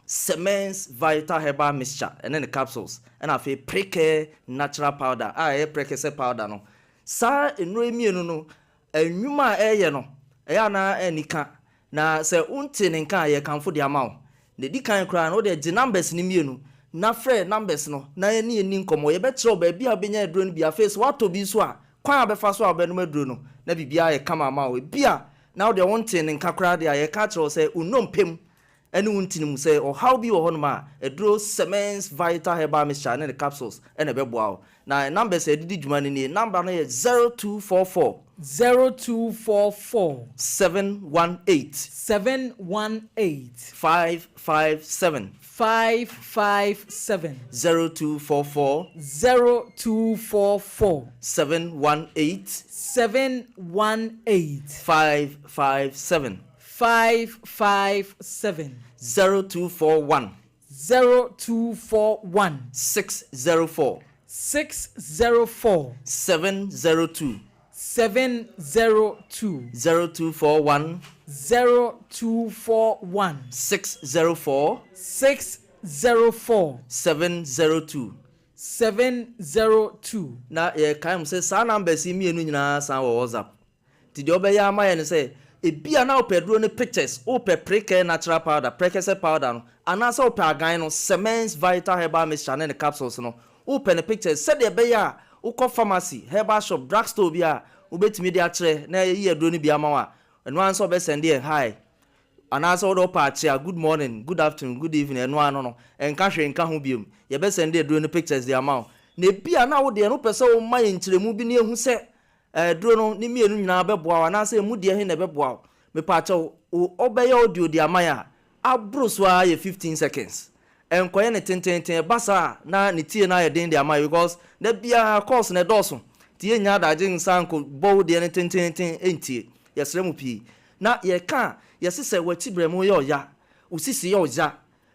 Semens Vital Herbal Mixture ne ne capsules, ɛna afei Precare Natural Powder a ɛyɛ prɛkɛsɛ powder no. Saa nnuro yi mmienu no, nnwuma a ɛreyɛ no, ɛyɛ a na ani ka. Na sɛ wontee ne nka a, yɛrekamfo de ama wo. Nea ɛdi kan koraa no, wo deɛ gye numbers no mmienu na frɛ numbers no na yɛne yɛn nni nkɔmmɔ. Yɛbɛkyerɛ wo baabi a wobɛnya aduro no bi. Afei sɛ woatɔ bi nso a, kwan a wobɛfa so a wobɛnom aduro no, na biribiara ayɛ kama ama wo. Ebia na wo deɛ wontee ne nka koraa deɛ a, yɛreka akyerɛ wo sɛ wo nnompe mu ne wo ntini mu. Sɛ ɔhaw bi wɔ hɔnom a, aduro Semens Vital Herbal Mixture ne ne capsules na ɛbɛboa wo. Na numbers a yɛde di dwuma no nie, number no yɛ 0244. 0244. 718. 718. 557. 557. 0244. 0244. 718. 718. 557. 557. 0241. 0241. 604. 604. 702. 702. 0241. 0241. 604. 604. 702. 702. Na yɛkae mo sɛ saa numbers yi mmienu nyinaa san wɔ WhatsApp. Nti deɛ wobɛyɛ ama yɛn ne sɛ, ebia na wopɛ aduro no pictures, wopɛ Precare natural powder, prɛkɛsɛ powder no, anaasɛ wopɛ agan no, Semens Vital Herbal Mixture ne ne capsules no, wopɛ no pictures sɛdeɛ ɛbɛyɛ a wokɔ pharmacy, herbal shop, drug store bi a, wobɛtumi de akyerɛ na yɛayi aduro no bi ama wo a, Ɛno ara ne sɛ wobɛsɛnde yɛn hi anaasɛ wode wopɛ akyea, good morning, good afternoon, good evening, ɛno ara no no, ɛnka hwee nka ho biom. Yɛbɛsɛnde aduro no pictures de ama wo. Na ebia na wo deɛ no wopɛ sɛ woma yɛn nkyerɛmu bi na yɛhu sɛ aduro no ne mmienu nyinaa bɛboa wo anaasɛ ɛmu deɛ he na ɛbɛboa wo. Mepaakyɛw, wo wobɛyɛ audio de ama yɛn a, aboro so ara yɛ 15 seconds. Ɛnkɔyɛ no tenteenten, ɛba saa a na ne tie no ayɛ den de ama yɛn because da biara calls no ɛdɔɔso nti yɛnnya adagye nsan nkɔ bɔ wo deɛ no tenteenten ntie. Yɛsrɛ mo pii. Na yɛka a, yɛse sɛ w'akyi berɛmo yɛ ɔya, wo sisi yɛ ɔya,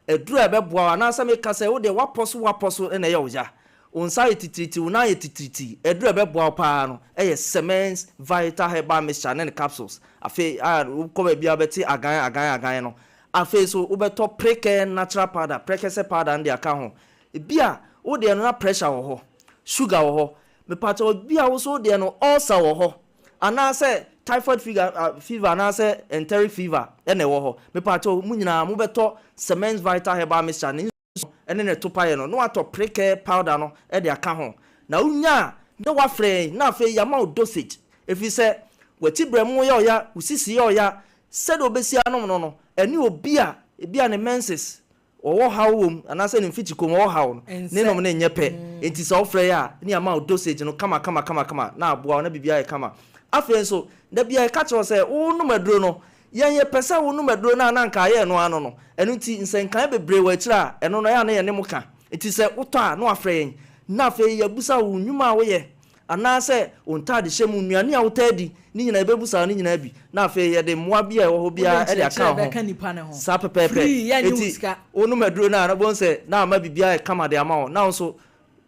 aduru a ɛbɛboa wo anaasɛ meka sɛ wo deɛ w'apɔ so w'apɔ so na ɛyɛ ɔya, wo nsa ayɛ titiriti, wo nan ayɛ titiriti, aduru a ɛbɛboa wo paa no yɛ Semens Vital Herbal Mixture ne ne capsules. Afei a wokɔ baabi a wobɛte agan agan agan no, Afei nso wobɛtɔ prekɛ natural powder, prɛkɛsɛ powder no de aka ho. Ebia wo deɛ no na pressure wɔ hɔ, sugar wɔ hɔ. Mepakyɛw ebia wo nso wo deɛ no ulcer wɔ hɔ anaasɛ typhoid fever fever anaasɛ enteric fever na ɛwɔ hɔ. Mepakyɛw mo nyinaa mobɛtɔ Semens Vital Herbal Mixture ne nsuo ne ne topaeɛ no na woatɔ prekɛ powder no de aka ho. Na wonya a na woafrɛ yɛn na afei yɛama wo dosage. Ɛfiri sɛ w'akyi berɛmo yɛ ɔya, wo sisi yɛ ɔya, Sɛdeɛ ɔbɛsi anom no no, ɛne obi a ebia ne menses ɔwɔ haw wɔ mu anaasɛ ne mfikyiko mu ɔwɔ haw no, ne nom no nyɛ pɛ. Enti sɛ wofrɛ yɛ a, ne yɛama wo dosage no kama kama kama kama na aboa wo na biribiara ayɛ kama. Afei nso, da biara yɛka kyerɛ wo sɛ wonom aduro no, yɛn yɛpɛ sɛ wonom aduro no a na anka ayɛ ɛno ara no no. Ɛno nti nsɛnkaeɛ bebree wɔ akyire a ɛno no ɛyɛ a na yɛne mo ka. Enti sɛ wotɔ a na woafrɛ yɛn na afei yɛabisa wo nnwuma a woyɛ Anaasɛ wo ntaadehyɛ mu, nnuane a wotaa di, ne nyinaa, yɛbɛbusa wo ne nyinaa bi, na afei yɛde mmoa bi a ɛwɔ hɔ Wode biara de aka nkyerɛkyerɛ wo ho. bɛka nipa no ho. Saa pɛpɛɛpɛ. Free, yɛnnye wo Enti sika. wonom aduro no a, na wobɛhu sɛ na ama biribiara ayɛ kama de ama wo, na wo nso,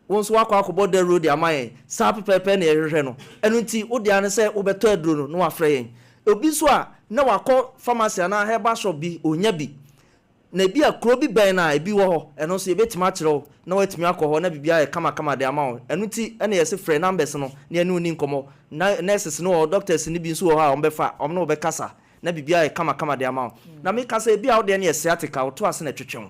wo nso woakɔ akɔbɔ dawuro de ama yɛn. Saa pɛpɛɛpɛ na yɛhwehwɛ no. Ɛno nti, wo dea ne sɛ wobɛtɔ aduro no na woafrɛ yɛn. Obi nso a, na wakɔ pharmacy anaa herbal shop bi, ɔnnya bi. Na ebia kuro bi bɛn no a ebi wɔ hɔ, ɛno nso yɛbɛtumi akyerɛ wo na woatumi akɔ hɔ na biribiara ayɛ kamakama de ama wo. Ɛno nti na yɛse frɛ numbers no na yɛne wo nni nkɔmmɔ. Na nurses no wɔ hɔ, doctors no bi nso wɔ hɔ a wɔbɛfa, wɔne wo bɛkasa na biribiara ayɛ kamakama de ama wo. Na meka sɛ ebia wo deɛ no yɛ sciatica, wo to ase na ɛtwetwe wo.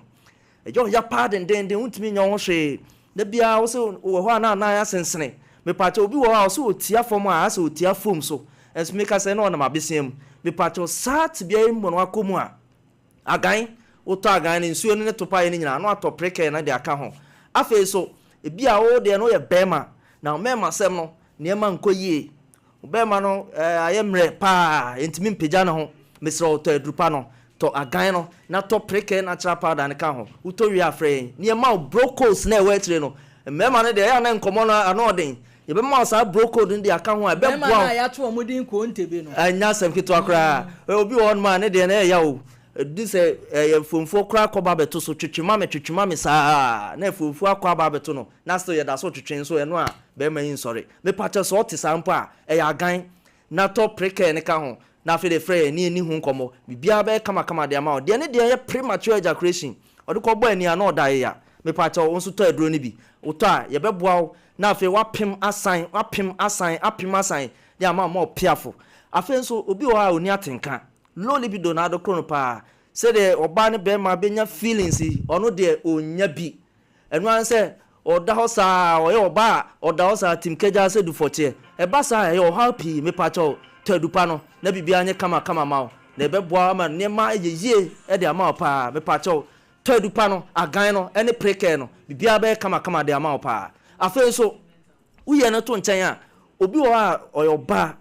Ɛyɛ wo ya paa dendeenden, wontumi nyɛ wo ho hwee. Da biara wo se wɔ hɔ a na anan asensene. Mepakyɛw, obi wɔ hɔ a ɔse ɔtia fam a asɛ ɔtia foam so. Nso meka sɛ na ɔnam abesea mu. Mepakyɛw, saa tebea yi mu na wakɔ mu a, Agan, wotɔ agan no, nsuo no ne topaeɛ no nyinaa, na watɔ prekɛɛ no de aka ho. Afei nso, ebia wo deɛ no woyɛ barima, na wo mmarimasɛm no, nneɛma nkɔ yie. Wo barima no ayɛ mmerɛ pa ara, ɛntumi mpagya ne ho. Mesrɛ wo, tɔ aduru pa no, tɔ agan no, na tɔ prekɛɛ natural powder no ka ho. Wotɔ wie a, frɛ yɛn na yɛmma wo Brocos no a ɛwɔ akyire no. Mmarima no deɛ, ɛyɛ a na nkɔmmɔ no ano ɔden. Yɛbɛma wo saa bro code no de aka ho a, ɛbɛboa Bɛrima no wo. a yɛato wɔn din Kontebe no. Ɛnyɛ asɛm ketewa koraa. Obi wɔ hɔnom a, ne deɛ no ɛyɛ ya o. Ɛdu sɛ ɛyɛ mfomfoɔ koraa kɔba abɛto so, twetwe ma me, twetwe ma me saa, na mfomfoɔ akɔ aba abɛto no, na still yɛda so retwetwe nso, ɛno a barima yi nsɔre. Mepakyɛw sɛ ɔte saa mpo a, ɛyɛ agan. Na tɔ prekɛɛ no ka ho, na afei de frɛ yɛn na yɛnni ho nkɔmmɔ. Biribiara bɛyɛ kamakama de ama wo. Deɛ ne deɛ yɛ premature ejaculation, ɔde kɔbɔ ani a na ɔda yeya. Mepakyɛw, wo nso tɔ aduro no bi. Wotɔ a, yɛbɛboa wo na afei woapem asan, woapem asan, apem asan de ama wo ma wo piafo. Afei nso, obi wɔ hɔ a ɔnni atenka. Low libido na adokoro no paa. Sɛdeɛ ɔbaa ne barima bɛnya feelings yi, ɔno deɛ ɔnnya bi. Ɛno ara ne sɛ ɔda hɔ saa, ɔyɛ ɔbaa a ɔda hɔ saa tim kagyaa sɛ dufɔkyeɛ. Ɛba saa a, ɛyɛ ɔhaw pii. Mepakyɛw, tɔ adupa no na biribiara nyɛ kama kama ma wo, na ɛbɛboa wo ama nneɛma ayɛ yie de ama wo paa. Mepakyɛw, tɔ adupa no, agan no ne prekɛɛ no, biribiara bɛyɛ kama kama de ama wo paa. Afei nso, woyi ɛno to nkyɛn a, obi wɔ hɔ a ɔyɛ ɔbaa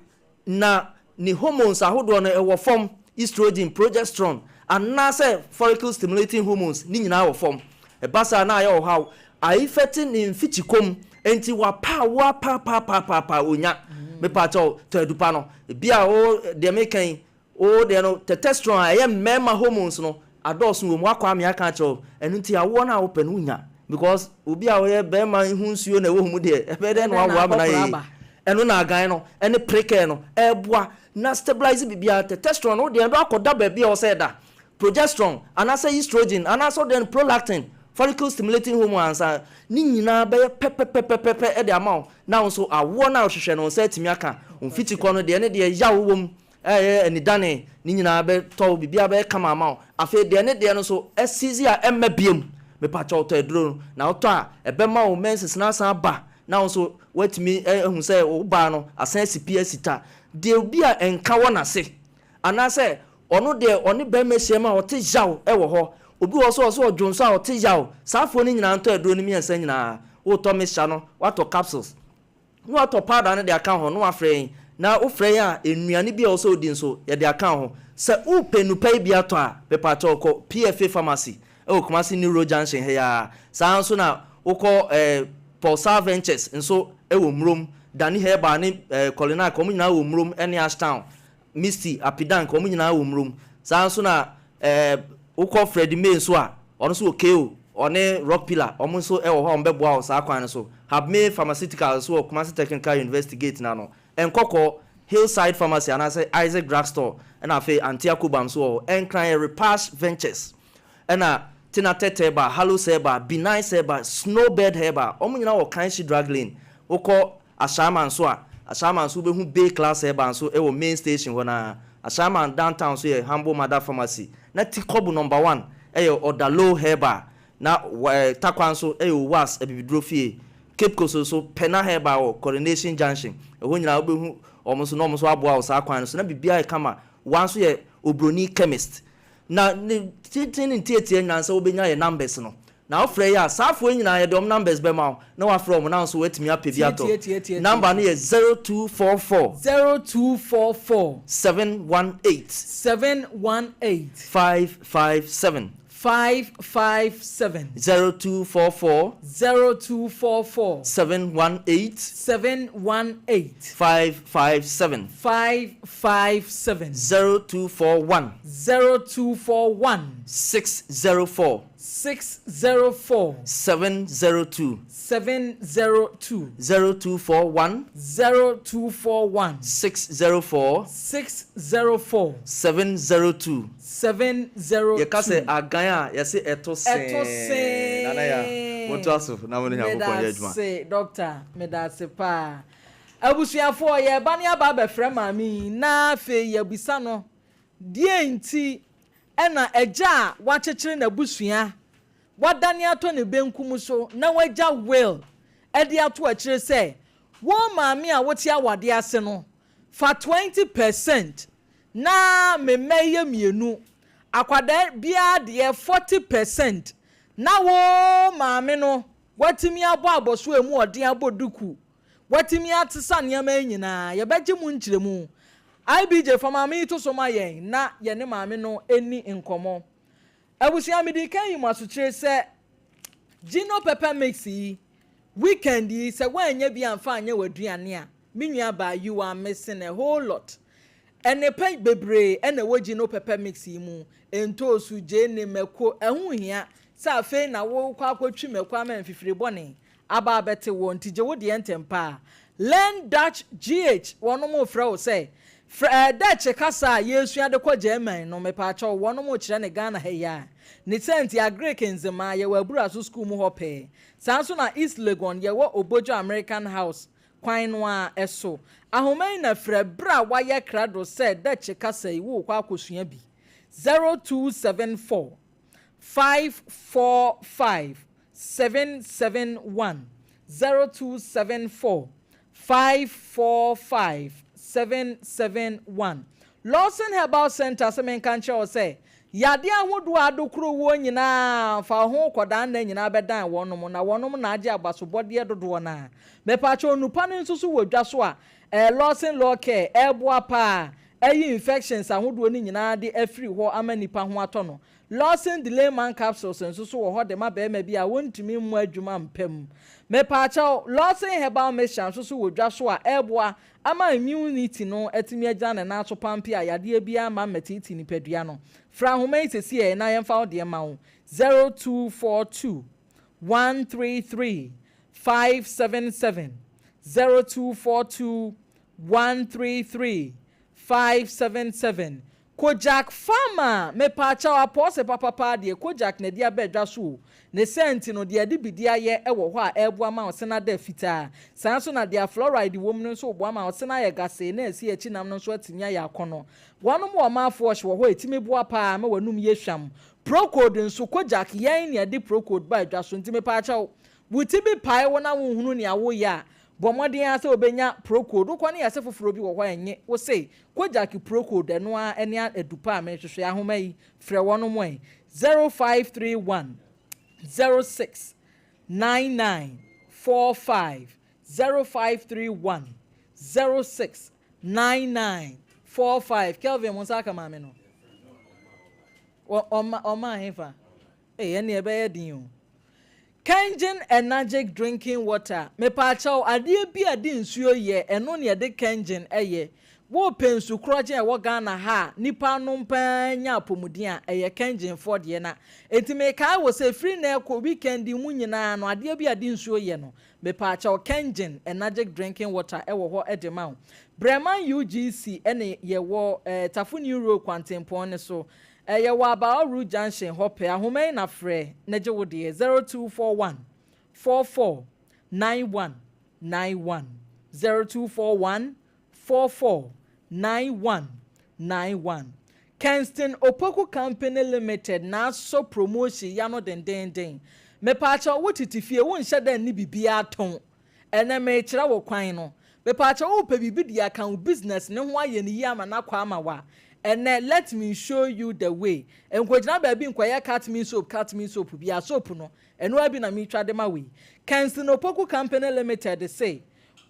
na ne hormones ahodoɔ no ɛwɔ fam, estrogen, progesterone, anaasɛ follicle stimulating hormones ne nyinaa wɔ fam. Ɛba saa na ayɛ ɔhaw, aifɛte ne mfikyikɔ mu, enti wapa awoɔ apaapaapaapaapa ɔnya. Mepaakyɛw, tɔ adupa no. Ebia wo deɛ meka yi, Wo deɛ no, testosterone a ɛyɛ mmarima hormones no adɔɔso wɔ mu, woakɔ amea aka akyerɛ wo, ɛno nti awoɔ no a wopɛ no wonnya because obi a ɔyɛ barima ho nsuo na ɛwɔ wo mu deɛ, ɛbɛyɛ dɛn na wawo ama no ayɛ yie? Ɛno na agan no ne prekɛɛ no ɛreboa na stabilize biribiara. Testosterone no wo deɛ ɛbɛ akɔda baabi a ɛwɔ sɛ ɛda, progesterone anaasɛ estrogen anaasɛ wo deɛ no prolactin, follicle stimulating hormone ansa, ne nyinaa bɛyɛ pɛpɛpɛpɛpɛ de ama wo na wo nso awoɔ no a wohwehwɛ no wo nsa atumi aka. Wo mfikyikɔ no deɛ ne deɛ yaw wɔ mu Ɛyɛ anidane, ne nyinaa bɛtɔ wo, biribiara bɛyɛ kama ama wo. Afei deɛ ne deɛ no nso, asizi a ɛmma biom. Mepakyɛw tɔ aduro no, na wotɔ a, ɛbɛma wo menses no asan aba, na wo nso woatumi ahu sɛ wo baa no asan asi pi asi ta. Deɛ obi a nka wɔ n'ase, Anaasɛ ɔno deɛ ɔne barima hyiam a ɔte yaw wɔ hɔ. Obi wɔ hɔ nso a ɔse ɔdwonsɔ a ɔte yaw. Saa afoɔ no nyinaa ntɔ aduro no mmiɛnsa nyinaa. Wotɔ mixture no, woatɔ capsules, na woatɔ powder no de aka ho na woafrɛ yɛn. Na wofrɛ yɛn a, nnuane bi a ɛwɔ sɛ wodi nso, yɛde aka ho. Sɛ wopɛ nnupa yi bi atɔ a, mepakyɛw kɔ PFA Pharmacy wɔ Kumasi New Road Junction ha yi ara. Saa ara nso na wokɔ eh, Pulsar Ventures nso wɔ Murom, Danny Herbal ne eh, Kolinak, wɔn nyinaa wɔ Murom ne Ashtown. Misty, Apidank, wɔn nyinaa wɔ Murom. Saa ara nso na eh, wokɔ Freddie May nso a, ɔno nso wɔ KO, ɔne Rock Pillar, wɔn nso wɔ hɔ a wɔbɛboa wo saa kwan no so. Habmay Pharmaceutical nso wɔ Kumasi Technical University gate no ano. Nkɔkɔɔ, Hillside Pharmacy anaasɛ Isaac Drug Store, ɛna afei Antea Kobam nso wɔ hɔ. Nkran yɛ Repash Ventures, ɛna Tinatet Herbal, Hallows Herbal, Benice Herbal, Snowbird Herbal, wɔn nyinaa wɔ Kanshi Drug Lane. Wokɔ Ashaiman nso a, Ashaiman nso wobɛhu Bay Class Herbal nso wɔ main station hɔ no ara. Ashaiman downtown nso yɛ Humble Mother Pharmacy. Na Tikɔbu number one yɛ Odalo Herbal. Na Tarkwa nso yɛ Owas Abibiduro Fie. Cape Coast nso, Pena Herbal wɔ Coronation Junction. Ɛhɔ nyinaa wobɛhu wɔn nso na wɔn nso aboa wo saa kwan no so. Na biribiara yɛ kama. Wa nso yɛ Obroni Chemist. Na ne tenten ne ntiatia nyinaa sɛ wobɛnya yɛn numbers no. Na wofrɛ yɛ a, saa afoɔ yi nyinaa yɛde wɔn numbers bɛma wo na woafrɛ wɔn na wo nso woatumi apɛ bi atɔ. Number no yɛ 0244. 0244. 718. 718. 557. 557. 0244. 0244. 718. 718. 557. 557. 0241. 0241. 604. 604. 702. 702. 0241. 0241. 604. 604. 702. 702. Yɛka sɛ agan a, yɛse ɛto see. Ɛto see. Nana Yaa, montoa so na mo ne Nyankopɔn nyɛ adwuma. Medase Doctor, medase paa. Abusuafoɔ, yɛreba ne aba abɛfrɛ maame yi na afei yɛabisa no deɛ nti na agya a wakyekyere n'abusua, wadane atɔ ne benkum so na wagya will de ato akyire sɛ, Wo maame a wote awadeɛ ase no, fa 20 percent na me mma yi yɛ mmienu, akwadaa biara deɛ 40 percent na wo maame no watumi abɔ abɔso a ɛmu ɔden abɔ duku Watumi asesa nneɛma yi nyinaa. Yɛbɛgye mu nkyerɛmu. IBJ, fa maame yi to so ma yɛn na yɛne maame no nni nkɔmmɔ. Abusua, medii kan yii mo asokyire sɛ Gino Pepper Mix yi, weekend yi, sɛ woannya bi amfa anyɛ w'aduane a, me nuabaa, you are missing a whole lot. Nnepa bebree na ɛwɔ Gino Pepper Mix yi mu, ntoosu, gyeene, mako, ɛho nhia sɛ afei na worekɔ akɔtwi mako ama mfifire bɔne aba abɛte woɔ nti gye wo deɛ ntɛm paa. Learn Dutch GH wɔnom refrɛ wo sɛ frɛ ɛɛ Dutch kasa a yɛresua de kɔ German no mepaakyɛw wɔnom rekyerɛ no Ghana ha yi a. Ne saa nti Agric Nzemaa yɛwɔ Aburaso school mu hɔ pɛɛ. Saa nso na East Legon yɛwɔ Obojo American House kwan no ara so. Ahoma yi na frɛ berɛ a woayɛ krado sɛ Dutch kasa yi worekɔ akɔsua bi. 0274 545 771 0274 545 771 Lawson Herbal Centre sɛ menka nkyerɛ wo sɛ yadeɛ ahodoɔ a adokoro woɔ nyinaa fa wo ho kɔdaa nna nyinaa bɛdan wɔnom na wɔnom na agye abasobɔdeɛ dodoɔ no ara. Mepaakyɛw nnupa no nso so wɔ dwa so a ɛɛ Lawson Law Care ɛɛboa paa ayi infections ahodoɔ no nyinaa de afiri hɔ ama nipa ho atɔ no. Lawson Delayman Capsules nso so wɔ hɔ de ma barima bi a wontumi mmɔ adwuma mpa mu. Mepaakyɛw, Lawson Herbal Mixture nso so wɔ dwa so a ɛreboa ama immunity no atumi agyina ne nan so pampe a yadeɛ biara mma mmɛteetee nipadua no. Frɛ ahoma yi sesiei na yɛmfa wo deɛ mma wo, 0242 133 577, 0242 133 577. Kojak Pharma, Mepaakyɛw apɔɔse papapaa deɛ Kojak na ɛde aba adwa so o. Ne saa nti no, deɛ ɛde bidi ayɛ wɔ hɔ a ɛreboa ma wo sene ada fitaa. Saa nso na deɛ fluoride wɔ mu no nso reboa ma wo sene ayɛ gasee na asi akyi nam no nso atumi ayɛ akɔnnɔ. Wɔnom wɔ mouthwash wɔ hɔ a ɛtumi boa paa ma w'anum yɛ hwam. Procold nso, Kojak yɛn na ɛde Procold ba adwa so nti mepaakyɛw, wo ti bi pae wo na wonhunu nea woreyɛ a, Bɔ mmɔden ara sɛ wobɛnya Procold. Wokɔ ne yɛse foforɔ bi wɔ hɔ a ɛnye. Wo se, Kojak Procold, ɛno ara ne adu pa a merehwehwɛ. Ahoma yi, frɛ wɔnom ɛ, 0531 06 99 45, 0531 06 99 45. Kelvin, mo nsa aka maame no? Wɔ, ɔma, ɔma hefa? Ei, ɛnneɛ ɛbɛyɛ den o. Kengen Enagic Drinking Water, Mepaakyɛw, adeɛ bi a ɛde nsuo yɛ, ɛno na yɛde Kengen yɛ. Worepɛ nsu korɔgyen a ɛwɔ Ghana ha a nnipa anom pa ara nya apɔmuden a, ɛyɛ Kengen foɔ deɛ na. Enti mekae wo sɛ, firi nnɛ rekɔ weekend yi mu nyinaa no, adeɛ bi a ɛde nsuo yɛ no, mepaakyɛw, Kengen Enagic Drinking Water wɔ hɔ de ma wo. Breman UGC ne yɛwɔ, eh, Tafo New Road kwantempɔn no so. Ɛyɛ wɔ Abawa Road Junction hɔ pɛ. Ahoma yi na frɛ na gye wo deɛ, 0241 44 91 91, 0241 44 91 91. Kenston Opoku Company Limited na asɔ promotion yi ano dendeenden. Mepaakyɛw wo tete fie, wo nhyɛ da nni biribiara tɔn. Ɛnɛ merekyerɛ wo kwan no. Mepaakyɛw wopɛ biribi de aka wo business no ho ayɛ no yie ama no akɔ ama wo a, ɛnɛ let me show you the way. Nkɔgyina baabi nkɔyɛ cut me soap cut me soap biara, soap no ɛno ara bi na meretwa de ma wo yi. Kensington Opoku Company Limited se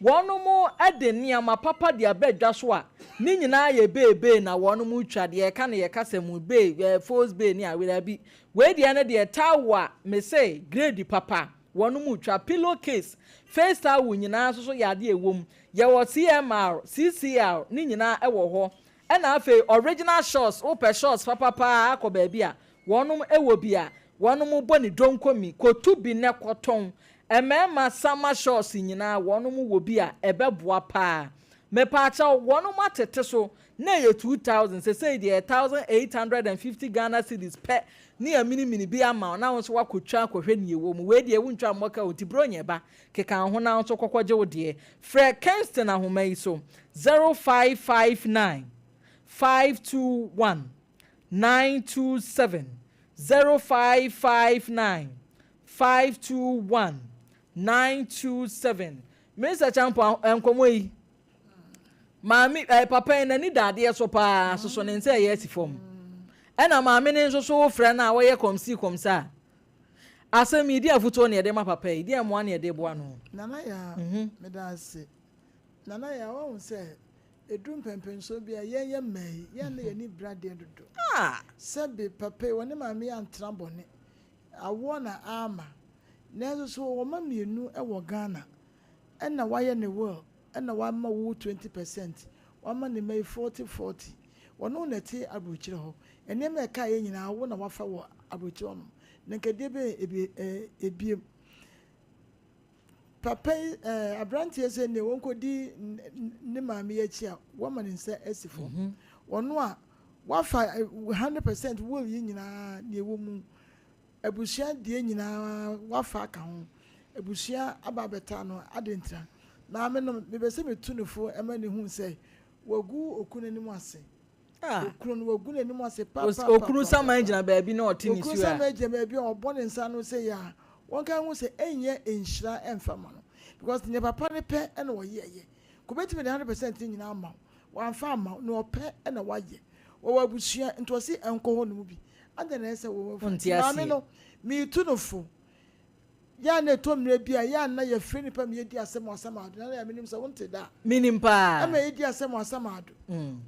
wɔnom de nneɛma papa de aba dwa so a ne nyinaa yɛ bee bee na wɔnom retwa, deɛ yɛka no yɛ kasa mu bee, eh, false bee ne awe, daabi. Wei deɛ ne deɛ towel a mese grade papa. Wɔn mu twa, pillow case, face towel nyinaa nso so yɛ adeɛ a ɛwɔ mu. Yɛwɔ CMR, CCR ne nyinaa wɔ hɔ. Ɛna afei original shorts, wopɛ shorts papa paa akɔ baabi a, wɔnom wɔ bi a wɔnom bɔ ne donkomi, kɔtu bi nɛ kɔtɔn. Mmarima summer shorts nyinaa wɔnom wɔ bi a ɛbɛboa paa. Mepaakyɛw, wɔnom atete so Na ɛyɛ 2000, sesei deɛ ɛyɛ 1850 Ghana cedis pɛ ne aminimini bi ama wo na wo nso woakɔtwa akɔhwɛ nea ɛwɔ mu. Wei deɛ wontwa mmɔ ka o, nti Bronya ba, keka wo ho na wo nso kɔkɔgye wo deɛ. Frɛ Kingston ahoma yi so, 0559 521 927, 0559 521 927. Minister Acheampong, nkɔmmɔ yi, Maame ɛɛ eh, papa yi n'ani da adeɛ so paa soso ne nsa ɛyɛ asi fam. Ɛna maame no nso so wofrɛ no a wɔyɛ kɔmsi kɔmsa a. Asɛm yi di afutuo na yɛde ma papa yi, di mmoa na yɛde boa no. Nana Yaa, meda ase. Nana Yaa, woahu sɛ ɛduru mpɛnpɛnsoɔ bi a yɛn yɛ mmaa yi, yɛn na yɛn ani bere adeɛ dodo. Sɛbe papa yi, ɔne maame yi antena bɔne, awoɔ na ama. Nanso so wɔwɔ mma mmienu wɔ Ghana, ɛna wayɛ ne will ɛna wama wo 20 percent, wama ne mma yi 40 40. Wɔne wo na ɛte aburokyire hɔ. Nneɛma a ɛkaeɛ nyinaa wo na wafa wɔ aburokyire hɔnom. Na nka deɛ bɛn ebi ɛɛ ebiem. Papa yi ɛɛ aberanteɛ sɛ nea wɔnkɔdi ne maame yi akyi a wama ne nsa asi fam. Ɔno a wafa 100 percent will yi nyinaa nea ɛwɔ mu. Abusua deɛ nyinaa wafa aka ho. Abusua aba abɛtaa no adɛn ntira? Maame no, mepɛ sɛ metu no fo ma no hu sɛ wagu okunu anim ase. Okunu no, wagu n'anim ase Okunu saman gyina papapapaapa. baabi na ɔte Okunu nisuo a. saman gyina baabi a ɔbɔ ne nsa ano sei a, wɔnka nhu sɛ ɛnyɛ nhyira ɛmfa mma no. Because nea papa no pɛ na ɔyɛeɛ. Nka obɛtumi de 100% no nyinaa ama wo, wamfa amma wo, nea ɔpɛ na wayɛ. Wɔwɔ abusua nti ɔse ɛnkɔ hɔ nom bi. Adɛn na ɛsɛ sɛ wɔwɔ Wonte Nti maame aseɛ. no, meretu no fo. Yɛ a na ɛtɔ mmerɛ bi a, yɛ a na yɛfrɛ nnipa ma yɛdi asɛm wɔ Asamado. Nana Yaa, menim sɛ wonte da a. Menim paa. Ɛma yɛdi asɛm wɔ Asamado.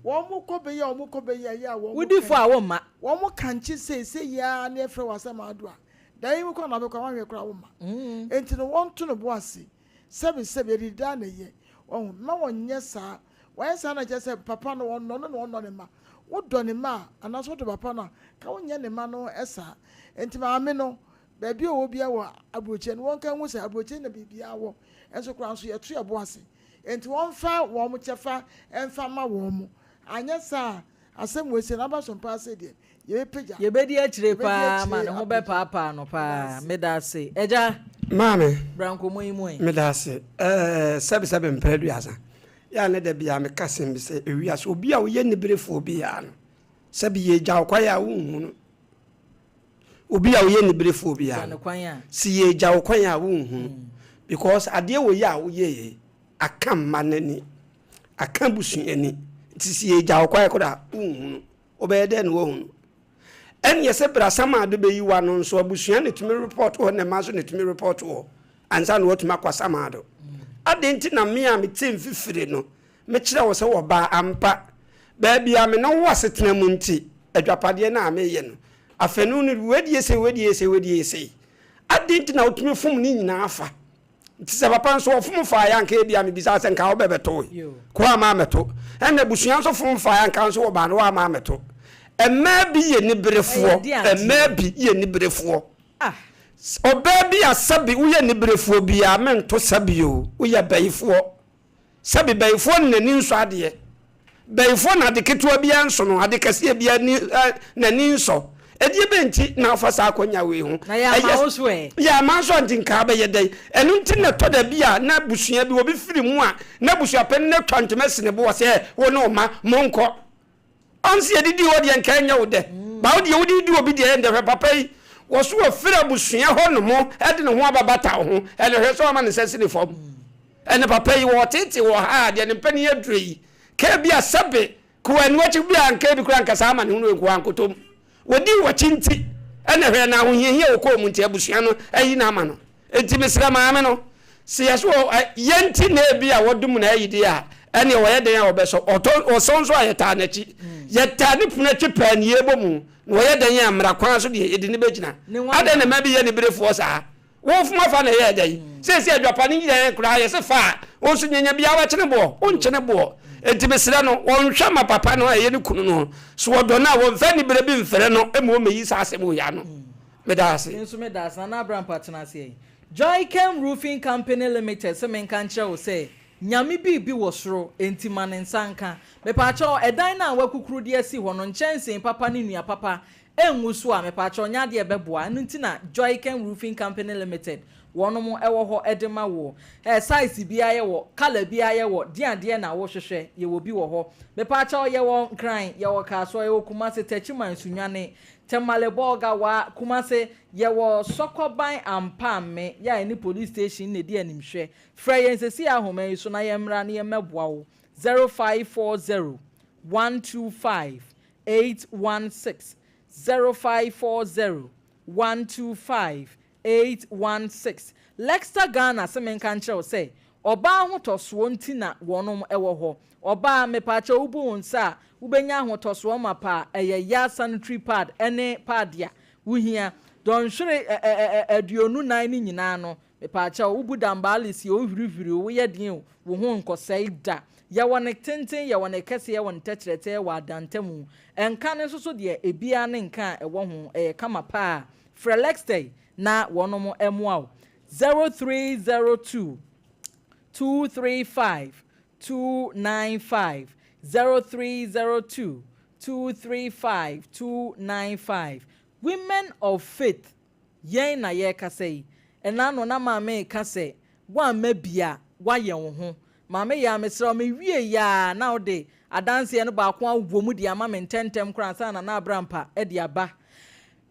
Wɔn kɔ bɛyi a wɔn kɔ bɛyi a, yɛ a wɔn Wodi fɔ a womma. Wɔn kankye sei, sei yi ara na yɛfrɛ wɔ Asamado a, da yi mu koraa na wobɛkɔ a, woanhwɛ koraa womma. Enti no wɔnto no bo ase. Sɛbe sɛbe, yɛde daa na ɛyɛ. Wahu? Mma wɔnnyɛ saa. Wɔyɛ saa na kyerɛ sɛ papa no ɔnnɔ no na ɔnnɔ ne mma. Wodɔ ne mma a, anaasɛ wodɔ papa no a, ka wonyɛ ne mma no saa. Enti maame no, baabi a ɔwɔ biara wɔ aburokyire no, wɔnka nhu sɛ aburokyire na biribiara wɔ. Nso koraa nso yɛto yɛn bo ase. Enti wɔmfa wɔn kyɛfa mfa mma wɔn. Anyɛ saa a, asɛm wei sei no aba so mpaa sei deɛ, Yɛbɛpagya. Yɛbɛdi akyire Yɛbɛdi paa ma akyire ne ho apagya. bɛpaapaa no Meda paa. ase. Meda ase. Agya, Maame, bra nkɔmmɔ yi mu ɛ. meda ase. Ɛɛ, sɛbesɛbe mpere aduasa. Yɛ a ne da biara meka asɛm bi sɛ, ewiase, obi a ɔyɛ niberefoɔ biara no, sɛbe yɛgya wo kwan a wonhu no. Obi a ɔyɛ niberefoɔ Gya biara no no, kwan a. se yɛgya wo kwan a wonhu no. Because adeɛ wɔ yi a woyɛeɛ yi, Aka mma no ani, aka abusua ani. Nti sɛ yɛgya wo kwan koraa a, wonhunu. Wobɛyɛ dɛn na woahunu? Ɛneɛ sɛ brasamado bɛyi wo ano nso, abusua na ɛtumi report hɔ na mma nso na ɛtumi report hɔ ansa na woatumi akɔ asamado. Adɛn nti na me a mete mfifire no, mekyerɛ wo sɛ wɔbaa ampa? Baabi a me ne wo wɔ asetena mu nti, adwapadeɛ no a meyɛ no, afanu no, wei deɛ sei, wei deɛ sei, wei deɛ sei. Adɛn nti na wotumi fom ne nyinaa fa? Nti sɛ papa nso ɔfom faeɛ anka ebia mebisa sɛ nka wobɛbɛto ko ama amɛto. Ɛna abusua nso fom faeɛ anka nso wɔbaa no wɔama amɛto. Mmaa bi yɛ niberefoɔ. Mmaa bi yɛ niberefoɔ. Ah. Ɔbaa bi a sɛbi woyɛ niberefoɔ biara mento sɛbi o, woyɛ bayifoɔ. Sɛbi bayifoɔ no n'ani nsɔ adeɛ. Bayifoɔ no ade ketewa biara nso no, ade kɛseɛ biara ni ɛ n'ani nsɔ. Ɛdeɛ bɛn nti na wofa saa akwannya wei ho? Na yɛama wo so ɛ? Yɛama nso a nti nka wobɛyɛ dɛn? Ɛno nti na ɛtɔ da bi a na abusua bi, obi firi mu a, na abusuapanin no atwa ntoma asi ne bo ɔsɛ wo ne wo mma monkɔ. Ɔnse yɛdidi hɔ deɛ nka ɛnyɛ wo dɛ. Ba wo deɛ wode di obi deɛ ɛyɛ ndɛ hwɛ papa yi wɔso wafiri abusua hɔ nom de ne ho aba bata wo ho ɛnɛ hwɛ sɛ wama ne nsa si ne fam ɛnɛ papa yi wɔtetee wɔ ha a deɛ ne mpanin aduro yi ka bi a sɛbe ko anu akyi bi a nka bi kora nka saa ama ne ho no nko ankotom wɔdi wɔkyi nti ɛnɛ hwɛ na ahohiahia wɔkɔɔ mu nti abusua no ayi no ama no. Enti mesrɛ maame no, sɛ yɛso wɔ yɛn nti na ebi a wɔdom na ayi deɛ a, ɛneɛ wɔyɛ dɛn a wɔbɛsɔ? Ɔtɔ, ɔsɔ nso a yɛtaa n'akyi. Yɛtaa ne pono akyi pɛɛ ne yɛbɔ mu, na wɔyɛ dɛn a mmara kwan so deɛ yɛde no bɛgyina. Adɛn na mmaa bi yɛ aniberefoɔ saa? Wo fom afa na ɛyɛɛ dɛn? Seesei adwapa no nyinaa koraa yɛse fa a, wo nso nyanya biara wobɛkyene boɔ? Wonkyene boɔ. Enti mesrɛ no, wɔnhwɛ ma papa no a ɛyɛ ne kunu no, so wɔdɔ no a, wɔmfa anibere bi mfrɛ no ma ɔmmɛyi saa asɛm wei ano. Meda ase. Me nso meda ase. Nana Abrampah tena ase ɛ. Joychem Roofing Company Limited se menka nkyerɛ wo sɛ Nyame biribi wɔ soro enti ma ne nsa nka. Mepaakyɛw ɛdan no a woakukuru de asi hɔ no nkyɛnsee papa ne nnua papa ngu so a mepaakyɛw nyɛ adeɛ a ɛbɛboa ɛno nti na Joychem Roofing Company Limited wɔnom wɔ hɔ de ma woɔ. Ɛ size biara yɛwɔ, colour biara yɛwɔ, deɛn adeɛ na wohwehwɛ yɛwɔ bi wɔ hɔ. Mepaakyɛw yɛwɔ Nkran, yɛwɔ Kasoa, yɛwɔ Kumasi, Techiman, Sunyani, Tamale Bolga wa Kumase yɛwɔ Sɔkɔban Ampaame yɛ a ɛne police station na ɛdi animhwɛ. Frɛ yɛn sɛsi ahoma yi so na yɛmmra na yɛmmɛboa wo 0540 125 816 0540 125 816 Lexta Ghana se menka nkyerɛ wo sɛ ɔbaa ahotɔsoɔ nti na wɔnom wɔ hɔ. Ɔbaa, mepaakyɛw wobu wo nsa a wobɛnya ahotɔsoɔ mapa a ɛyɛ ya sanitary pad ne pad a wohia. Dɔnhwere ɛ-ɛ-ɛ 24 no nyinaa no, mepaakyɛw wobu dambaales o, wohwirihwiri o, woyɛ den o, wo ho nkɔsɛe da. Yɛwɔ ne tenten, yɛwɔ ne kɛse, yɛwɔ ne tɛkyerɛtɛ, yɛwɔ adantamu. Nka no nso so deɛ, ebiara ne nka a ɛwɔ ho, ɛyɛ kama paa. Frɛ Lextey na wɔnom mmoa wo. 0302 235 295 0302 235 295 Women of Faith yɛn na yɛrekasa yi. Ɛna no na maame reka sɛ woamma bi a woayɛ wo ho. Maame Yaa mesrɛ wo mewie yɛ a na wode adanseɛ no baako awɔ mu de ama me ntɛntɛm koraa ansa na Nana Abrampa de aba.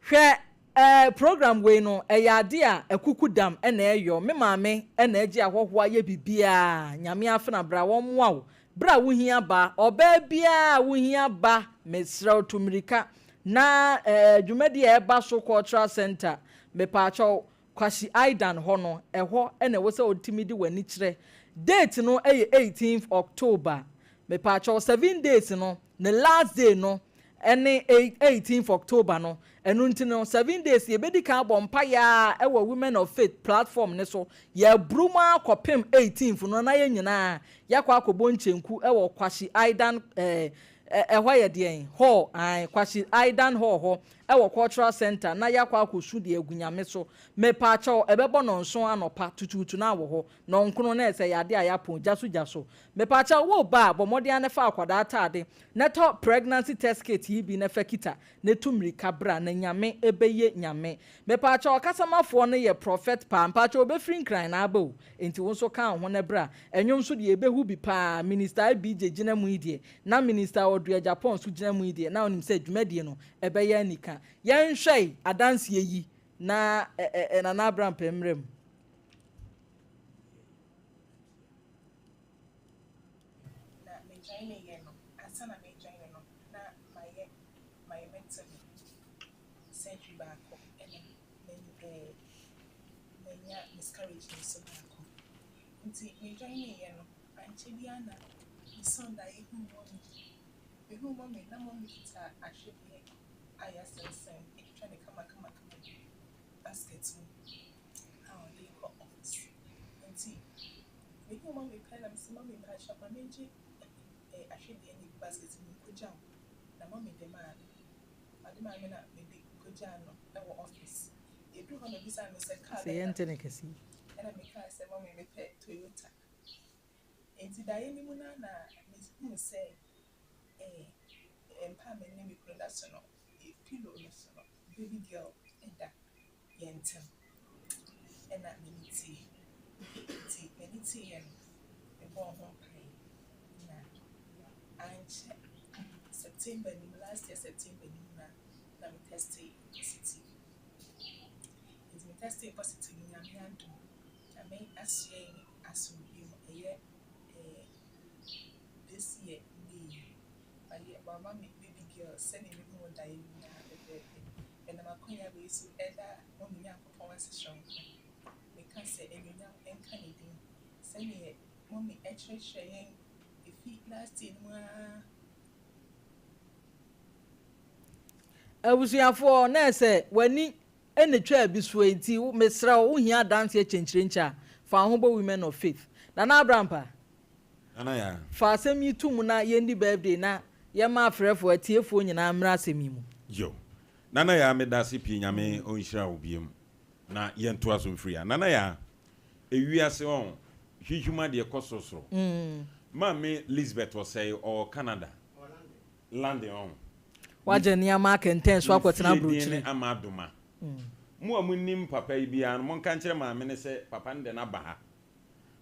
Hwɛ eh program wei no ɛyɛ ade a akuku dam na ɛyɔ, me maame na agye ahɔhoɔ ayɛ biribiara, Nyame afena bra wɔmmoa wo berɛ a wohia ba, ɔbaa biara a wohia ba mesrɛ wo tu mmirika na eh dwumadie a ɛba so cultural center mepaakyɛw Kwasi Aidan hɔ no ɛhɔ na ɛwɔ sɛ wotumi de w'ani kyerɛ, date no yɛ 18th October mepaakyɛw 7 days no ne last day no ne 18th October no, ɛno nti no 7 days yɛbɛdi kan abɔ mpaeɛ ara wɔ Women of Faith platform no so, yɛaburu mu ara kɔpem 18th no na yɛn nyinaa yɛakɔ akɔbɔ nkyenku wɔ Kwashi Aidan eh, ɛhɔ yɛ deɛn hall, ae, Kwashi Aidan hall hɔ wɔ Cultural Center na yɛakɔ akɔsu de agu Nyame so. Mepaakyɛw, ɛbɛbɔ nɔnson anɔpa tutuutu na wɔ hɔ, nɔnkono na ɛsɛ yɛ adeɛ a yɛapɔn gya so gya so. Mepaakyɛw, woreba a, bɔ mmɔden ara na fa akwadaa ataade na tɔ pregnancy test kit yi bi na fa kita na tu mmirika bra na Nyame bɛyɛ Nyame. Mepaakyɛw ɔkasamafoɔ no yɛ prɔfɛt paa mpaakyɛw ɔbɛfiri Nkran na aba o enti wo nso ka wo ho na bra. Ɛnwom nso deɛ yɛbɛhu bi paa Minister IBJ gyina mu yi deɛ na Minister Audrey Agyapong nso gyina mu yi deɛ na wonim sɛ dwumadie no ɛbɛyɛ anika. Yɛnhwɛe adanseɛ yi na ɛ ɛ Nana Abrampɛ mmra mu. miscarriage no nso baako. Nti me joineeɛ no, ankyɛ biara na mesɔɔ daeɛ huu mummy. Mehuu mummy na mummy kita ahwedeɛ a yɛasensɛn atwitwa no kamakamakama gu basket mu a ɔde rekɔ office. Nti mehuu mummy pɛ na mese mummy mpakyɛw ma mengye ahwedeɛ no gu basket mu nkɔgya wo. Na mummy de maa me. Ɔde maa me na mede kɔgyaa no wɔ office. Yɛduu hɔ na obisaa me sɛ car Sɛ bɛn na yɛnte no kɛse yi. Ɛna mekaa sɛ mummy mepɛ Toyota. Enti daeɛ no mu no ara na mehuu sɛ eh, mpa a me ne me kunu da so no, pillow no so no, baby girl da yɛn ntam. Ɛna m'ani teeɛ. Nti m'ani teeɛ no, mebɔɔ ho mpaeɛ. Na ankyɛ September no mu, last year September no mu na na me testee positive. Nti me testee positive no, Nyame adom, Nyame asoɛ yɛn asomdwoeɛ mu. Ɛyɛ eh, this year May, wayɛ, wama me baby girl sɛdeɛ mehu wɔ daeɛ no mu no ara pɛpɛɛpɛ. Menam akwanya wei so da mo me Nyankopɔn ase soronko. Meka sɛ anuonyam nka ne din. Sɛdeɛ mummy kyerɛkyerɛ yɛn ɛfi last year no mu ara. Abusuafoɔ, na ɛsɛ w'ani na ɛtwaa bi soɔ yi nti mesrɛ wo, wohia adanseɛ kyɛnkyerɛnkyɛ a, fa wo ho bɔ Women of Faith. Nana Abrampah. Nana Yaa. Fa asɛm yi to mu na yɛndi birthday na yɛmma afrɛfoɔ, atiefoɔ nyinaa mmra asɛm yi mu. Yo. Nana Yaa medase pii Nyame ɔnhyira wo biom na yɛntoa so mfiri ha. Nana Yaa, ewiase ɔn, hwihwim adeɛ kɔ sorosoro. Maame Lisbeth Osei ɔwɔ Canada, London ɔn. Wagye nneɛma akɛntɛn so Ne akɔtena fie din ne aburokyire. Ama Adoma. Mo a monim papa yi biara no monka nkyerɛ maame no sɛ papa no de no aba ha.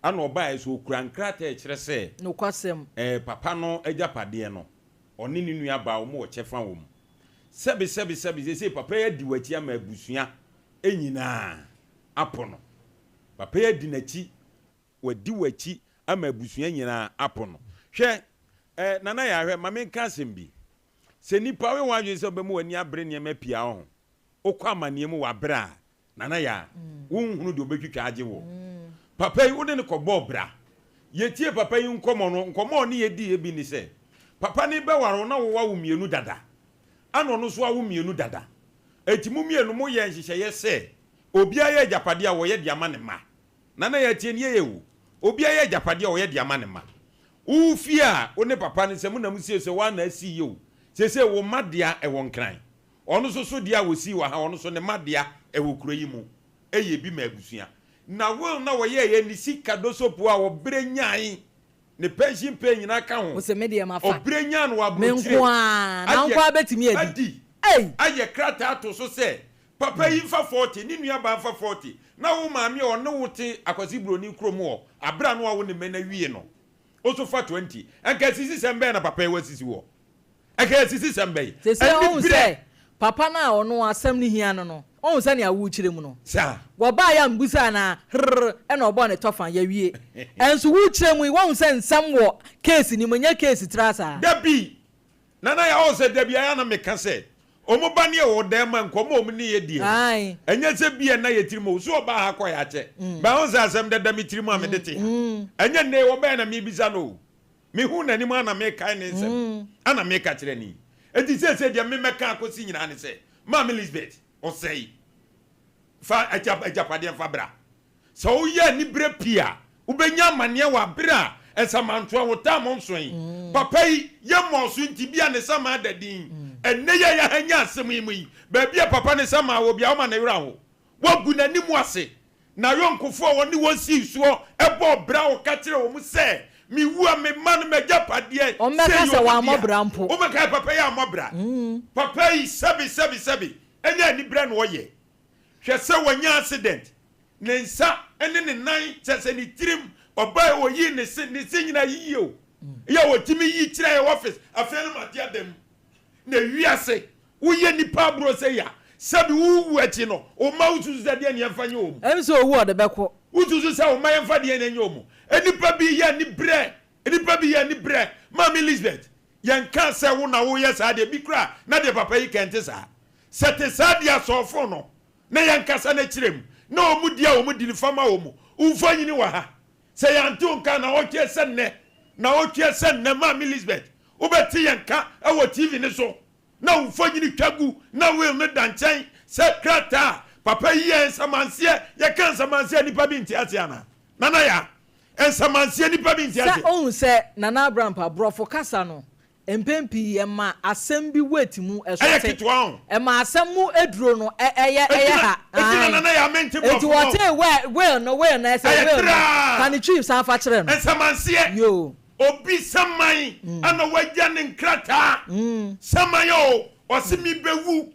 Ɛna ɔbaeɛ nso ɔkura nkrataa a ɛkyerɛ sɛ Nokwasɛm. ɛɛ papa no agyapadeɛ no, ɔne ne nuabaa wɔn wɔ kyɛfa wɔ mu. Sɛbe sɛbe sɛbe seesei papa yi adi w'akyi ama abusua nyinaa apo no. Papa yi adi n'akyi, wadi w'akyi ama abusua nyinaa apo no. Hwɛ ɛɛ Nana Yaa hwɛ ma menka asɛm bi. Sɛ nnipa woyɛ wɔn adwene sɛ wɔbɛma w'ani abere nneɛma pii a ɔho, wokɔ amanneɛ mu wɔ abere a Nana Yaa, wonhunu deɛ ɔbɛtwitwa agye woɔ. Papa yi, wode no kɔbɔɔ bra. Yɛtiee papa yi nkɔmmɔ no, nkɔmmɔ a ɔne yɛ diiɛ bi ne sɛ, papa no rebɛware wo na woawo mmienu dada, ɛna ɔno nso awo mmienu dada. Enti mo mmienu moyɛɛ nhyehyɛeɛ sɛ obiara yɛ agyapadeɛ a ɔyɛ de ama ne mma. Nana Yaa, tie no yie o, obiara yɛ agyapadeɛ a ɔyɛ de ama ne mma. Wo fie a wo ne papa no, sɛ mo na mosiesie, wo ara na asiiɛ o, seesei wo mma dea ɛwɔ Nkran. Ɔno nso so deɛ a wɔsii wɔ ha, ɔno nso ne mma dea ɛwɔ kuro yi mu, ɛyɛ bi ma abusua. Na will na wɔyɛeɛ ne sika dosopo a ɔbrɛ nyaae, ne pension pay nyinaa ka ho, Ose me deɛ mafa. ɔbrɛ nyaa no wɔ Me aburokyire, nko ara, na wo nko ayɛ ara bɛtumi adi. adi, Ei! ayɛ krataa ato so sɛ papa yi mfa 40, ne nua baa mfa 40, na wo maame a ɔne wo te Akwasi Broni kurom hɔ, aberɛ a na wawo ne mma no awie no, wo nso fa 20. Ɛnka asisisɛm bɛn na papa yi wasisi woɔ? Ɛka asisisɛm bɛn? Seesei ɔhu Aniberɛ! sɛ papa no a ɔno asɛm no hia no no, ɔhu sɛnea worekyerɛ mu no. Saa. Wɔbaeɛ a mebisaa no a, hrrr, ɛna ɔbɔɔ ne tɔfa, yɛawie. Ɛnso worekyerɛ mu yi, woahu sɛ nsɛm wɔ case no mu, ɛnyɛ case traa saa. Dabi! Nana Yaa, ɔhu sɛ dabi a ɛyɛ a na meka sɛ, wɔn ba ne yɛ wɔ dan mu a, nkɔmmɔ a wɔn ne yɛ die no, Ae. ɛnyɛ sɛ bi a na yɛ tirim o, so ɔbaa ha kɔeɛ akyɛ, but ɔhu sɛ asɛm dada me tirim a mede te ha. Ɛnyɛ nnɛ yi, wɔbaeɛ na merebisa no o. Mehuu n'anim ara na merekae ne nsɛm ara na mereka kyerɛ no yi. Enti seesei deɛ memɛka akɔsi nyinaa ne sɛ, Maame Lisbeth, ɔsɛe. Fa agyapadeɛ fa bra. Sɛ woyɛ aniberɛ pii a, wobɛnya amaneɛ wɔ aberɛ a nsamantoa wo tam nso yi. Papa yi, yɛmmɔɔ so nti bi a ne saman da din. Ɛnnɛ yi a yɛahanya asɛm yi mu yi, baabi a papa ne saman wɔ biara, woma ne werɛ aho. Woagu n'anim ase. N'ayɔnkofoɔ a ɔne wɔn sii soɔ bɔɔ bra a ɔka kyerɛɛ wɔn sɛ, Mewu a, me mma no, m'agyapadeɛ Wɔbɛka sei sɛ wɔn wammɔ dea. bra mpo. Wɔbɛka sɛ, Papa yi ammɔ bra. Papa yi, sɛbe, sɛbe, sɛbe, ɛnyɛ aniberɛ na ɔyɛ. Hwɛ sɛ wanya accident, ne nsa ne ne nan, kyerɛ sɛ ne tirim, ɔbaeɛ ɔyii ne se, ne se nyinaa yiyi o. Ɛyɛ a ɔtumi yi kyerɛ yɛn office, afei na mate ada mu. Na wiase, woyɛ nipa aborɔ sei a, sɛbi wo wu akyi no, wo mma wosusu sɛ deɛn na yɛmfa nyɛ wɔn? Ɛm sɛ owu a ɔde bɛkɔ. Wosusu sɛ wo mma yɛmfa deɛn na ɛnyɛ wɔn? Nnipa bi yɛ aniberɛ, nnipa bi yɛ aniberɛ. Maame Elizabeth, yɛnkaa sɛ wo na woyɛ saa deɛ, bi koraa na deɛ papa yi ka ɛnte saa. Sɛ ɛte saa deɛ a, sɔɔ fon no na yɛnkasa na kyerɛ mu. Na wɔn di a wɔn di no fa ma wɔn. Wo mfonini wɔ ha. Sɛ yɛante wo nka naawɔtwe sɛ nnɛ, naawɔtwe sɛ nnɛ, Maame Lisbeth, wobɛte yɛn nka wɔ TV no so. Na wo mfonini twa gu na will no da nkyɛn sɛ krataa a papa yi yɛɛ nsamanseɛ. Yɛka nsamanseɛ a nnipa bi nte aseɛ anaa? Nana Yaa, nsamanseɛ nnipa bi nte Sɛ aseɛ. ohu sɛ Nana Abrampah, Borɔfo kasa no, Mpɛn pii ɛma asɛm bi weight mu ɛso Ɛyɛ te. ketewa o. Ɛma asɛm mu aduro no ɛ ɛyɛ Enti ɛyɛ na ha. enti na Ae. Nana Yaa mente Enti borɔfo no o. wɔtee wɛ will no will no ɛsɛ Ɛyɛ will no. traa. Ka ne twi san fa kyerɛ no. Nsamanseɛ. Yoo. Obi saman ɛna wagya ne nkrataa. Saman o, ɔse me bɛwu,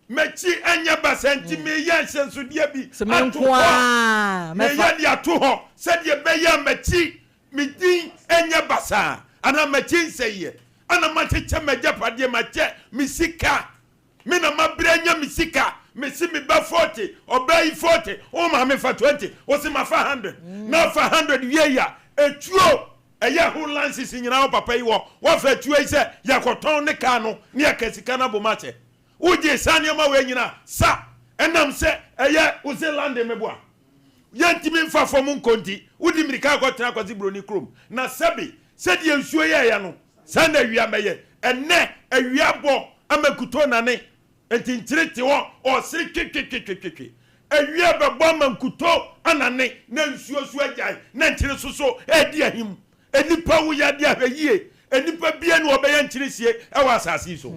m'akyi ɛnyɛ basaa nti meyɛ ahyɛnsodeɛ bi Se me ato nko hɔ. ara mɛfa. Meyɛ de ato hɔ sɛdeɛ ɛbɛyɛ a m'akyi Me din nyɛ basaa anaa m'akyi nsɛeɛ, ɛna makyekyɛ m'agyapadeɛ, makyɛ me sika, me na mabrɛ anya me sika, mese me ba 40, ɔbaa yi 40, wo maame fa 20, wo se mafa 100, na afa 100 wiei a, etuo, ɛyɛ ho lances nyinaa wo papa yi wɔ, woafa atuo yi sɛ yɛkɔtɔn ne kaa no ne yɛaka sika no abom akyɛ. Wogyee saa nneɛma wei nyinaa sa, ɛnam sɛ ɛyɛ wo se London meboa. Yɛntumi mfa fam nkɔ nti, wode mmirika akɔtena Kwasi Buroni kurom. Na sɛbe, sɛdeɛ nsuo yɛeɛ no, saa na awia bɛyɛ. Ɛnnɛ, awia bɔ ama nkutoo nane, enti nkyene te hɔ, ɔresere twetwetwetwetwe. Awia bɛbɔ ama nkutoo anane, na nsuo nso agyae, na nkyene nso so redi ahim. Nnipa woyɛ adeɛ a, hwɛ yie. Nnipa biara nni hɔ a ɔbɛyɛ nkyene sie wɔ asase yi so.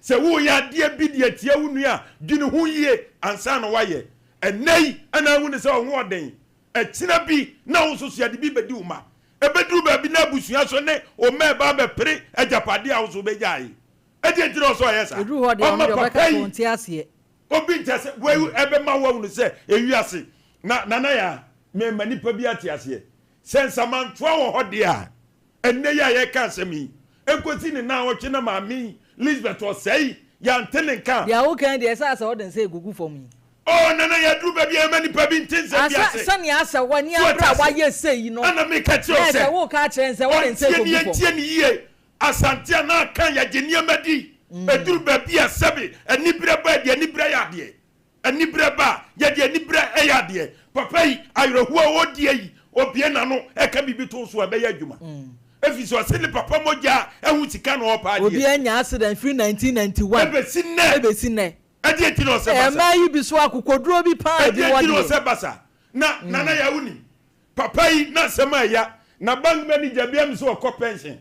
Sɛ woreyɛ adeɛ bi de atia wo nua a, dwene ho yie ansa na woayɛ. Ɛnnɛ yi na ahu no sɛ wo ho ɔden. Ɛkyena bi na wo nso so yɛde bi bɛdi wo mma. Ɛbɛduru baabi na abusua so ne wo mma reba abɛpere agyapadeɛ a wo nso wobɛgyae. Ɛdeɛn nti na ɔsɛ ɔyɛ saa? Ɛduru hɔ deɛ, ɔno Ɔma deɛ ɔbɛka papa sɛ yi ɔnte aseɛ. Obi nte aseɛ. Wei ɛbɛma woahunu sɛ ewiase na Nana Yaa, mema nnipa bi ate aseɛ sɛ nsamantoa wɔ hɔ deɛ a, Ɛnnɛ yi a yɛreka asɛm yi, enkosi ne naawɔtwe na maame yi, Lisbeth ɔsɛe, yɛante ne nka. Deɛ woka yi deɛ, ɛsɛ asɛ wode nsa egugu fam yi. Oh, Nana, yɛaduru baabi a yɛma nnipa bi nte nsɛm bi Asɛ, ase. sɛnea asɛ w'ani So abere woate a ase? woayɛ sei yi no, Ɛna meka kyerɛ wo na sɛ, ɛsɛ woreka akyerɛ no sɛ wode nsa ɔntie ne ekogu fam. yɛntie no yie. Asante anaa Akan, yɛgye nneɛma di. Ɛduru baabi a sɛbe aniberɛ ba a, yɛde aniberɛ yɛ adeɛ. Aniberɛ ba a, yɛde aniberɛ yɛ adeɛ. Papa yi, awerɛhoɔ a ɔredie yi, ɔbue n'ano ka biribi to wo so a, ɛbɛyɛ adwuma. Ɛfiri sɛ ɔse ne papa mogya ho sika na ɔrepɛ adeɛ. Obi anya accident firi 1991 Ɛbɛsi nnɛ. ɛbɛsi nnɛ. Ɛdeɛn nti na ɔsɛ basa? Mmaa yi bi so akokoduro bi paa ebi Ɛdeɛn wɔ nti na deɛ. ɔsɛ basa? Na Nana Yaa wonim, papa yi n'asɛm a ɛya, na bank manager bi am sɛ ɔkɔ pension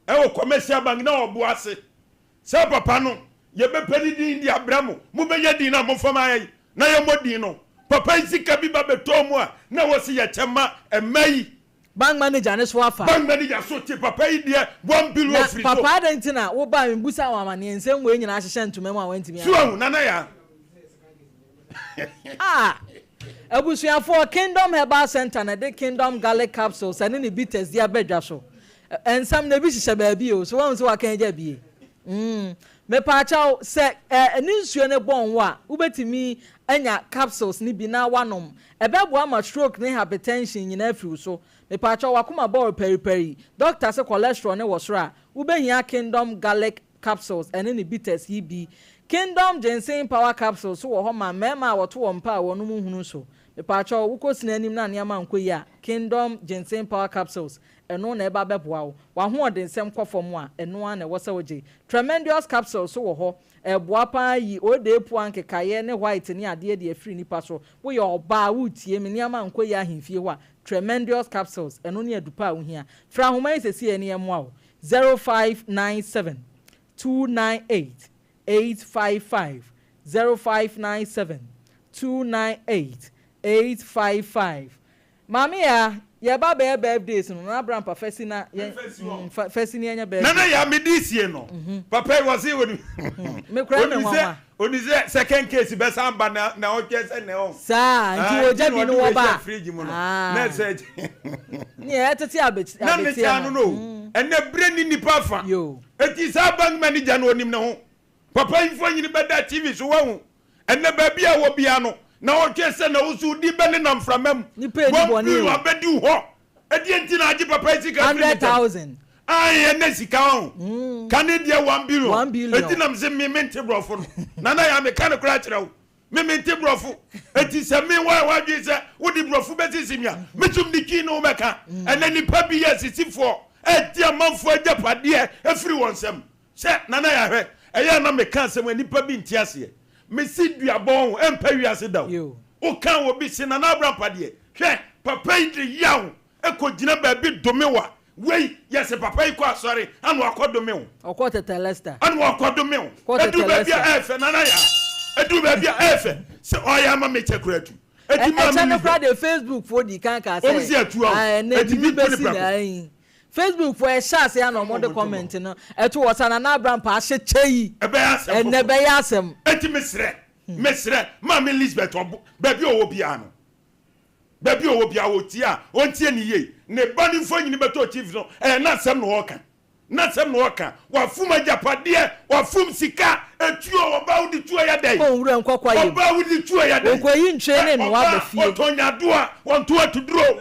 ɛwɔ commercial bank na ɔbo ase. Saa papa no, yɛbɛpɛ ne din de abrɛ mo. Mobɛnya din no a, momfa ma yɛn na yɛmmɔ din no. Papa yi sika bi ba bɛtɔɔ mu a, na ɛwɔ sɛ yɛkyɛ ma mma yi. Bank manager no so afa. Bank manager so te papa yi deɛ one billion Na firi so. papa adɛn nti na wo baa me busaa wo amaneɛ nsɛm wei nyinaa hyehyɛ ntoma mu a wantumi So anka. ahu, Nana Yaa? Ah! Abusuafoɔ, Kingdom Herbal Centre na ɛde Kingdom Garlic Capsules ɛne ne bitters di aba dwa so. Nsɛm no ebi hyehyɛ baabi o, so woahu sɛ waka agya bie? Mm. Mepaakyɛw, sɛ ɛ, ne nsuo no bɔn wo a, wobɛtumi anya capsules no bi na woanom. Ɛbɛboa ma stroke ne hypertension nyinaa afiri wo so. Mepaakyɛw, w'akoma bɔɔl paripari, dɔkta se cholesterol no wɔ soro a, wobɛhia Kingdom Garlic Capsules ɛne ne bitters yi bi. Kingdom Ginseng Power Capsules nso wɔ hɔ ma mmarima a wɔto wɔn mpa a wɔnom nhunu nso. Mepaakyɛw, wokɔ sini anim na nneɛma nkɔ yie a, Kingdom Ginseng Power Capsules, ɛno na ɛba bɛboa wo. W'ahoɔdensɛm kɔ fam a, ɛno ara na ɛwɔ sɛ wogye. Tremendous Capsules nso wɔ hɔ. Ɛboa pa ara yi odeepua nkekaeɛ ne white ne adeɛ de afiri nnipa so. Woyɛ ɔbaa a woretie me, nneɛma nkɔ yie ahemfie hɔ a, Tremendous Capsules, ɛno ne adupa a wohia. Frɛ ahoma yi seesei na yɛmmoa wo. 0597 298 855 0597 298 855 Maame Yaa, yɛreba abɛyɛ birthdays no, Nana Brampa fa si na yɛn mm, fa fa si na yɛnyɛ Nana birthday. Yaa, me de sie no, papa yi wɔse onim Me koraa me onim sɛ nwanwa. onim sɛ second case bɛsan ba na na ɔtwɛn sɛ na ɛwɔ. Saa, nti Ah, wɔgya nti bi na no ɔde wei wɔba hyɛ a. fridge mu no. Ah. Na ɛsɛ Nea ɛtete abet na ne abeteɛ kyaa no no. no o. Ɛnɛ berɛ ni nipa afa. Yo. Eti saa bank manager no onim ne ho. Papa yi mfonyin bɛda TV so wahu. Ɛnnɛ baabi a ɛwɔ biara no, na ɔtwɛn sɛ na wo nso wo din bɛnenam mframa mu. Nipa edi bɔne Wɔn o. abɛdi wo hɔ. Ɛdeɛn nti na agye papa yi sika afiri ne nsam? 100,000. Ae, ɛnnɛ sika wahu. Kane deɛ one billion. One billion. Enti na mese me mente borɔfo no. Nana Yaa meka nokorɛ akyerɛ wo. Me mente borɔfo. Enti sɛ me wa w'adwene sɛ wode borɔfo bɛsisi me a, me nso mede Twi ne wo bɛka. Ɛnnɛ nnipa bi yɛ asisifoɔ ɛregye amanfoɔ agyapadeɛ afiri wɔn nsam. Sɛ, Nana Yahwɛ, ɛyɛ a na meka asɛm a nnipa bi nte aseɛ. Mese duabɔ ho ɛmpa wiase da o. Woka obi se Nana Abrampa deɛ, hwɛ, papa yi de yaw kɔgyina baabi dome wo a, wei, yɛse papa yi kɔ asɔre ana wakɔ dome wo. Ɔkɔ Tete Lester. Ana wakɔ dome wo. Kɔ Tete Ɛduru baabi a Lester. ɛyɛ fɛ, Nana Yaa. Ɛduru baabi a ɛyɛ fɛ sɛ ɔyɛ ama me kyɛ koraa tu. Eti maa Ɛkyɛ me no wi koraa hwɛ. deɛ Facebook foɔ dii kan kaa Wɔn sɛ, si atu awo. ah, ɛnɛ Eti biribi mi tu ne bɛsi na prɛko. ayi. Facebook foɔ ɛhyɛ aseɛ ana wɔn de comment no ɛto hɔ sɛ Nana Abrampa ahyɛ kyɛ yi. Ɛbɛyɛ asɛm Ɛnɛ foforɔ. bɛyɛ asɛm. Eti mesrɛ, mesrɛ Maame Elizabeth ɔbo baabi a ɔwɔ biara no, baabi a ɔwɔ biara ɔtie a ɔntie ne yie. Ne ba no mfonini bɛtɔ TV so, ɛyɛ n'asɛm na ɔreka. N'asɛm na ɔreka. Wafom agyapadeɛ, wafom sika, etuo, ɔbaa wode tuo yɛ dɛn? Kɔ nwura nkɔ kwaeɛ mu. Ɔbaa wode tuo yɛ dɛn? Ɔkɔyi ntwene ne nnoa Ɔbaa ba fie. ɔtɔn nyadoa, ɔntɔn atuduro.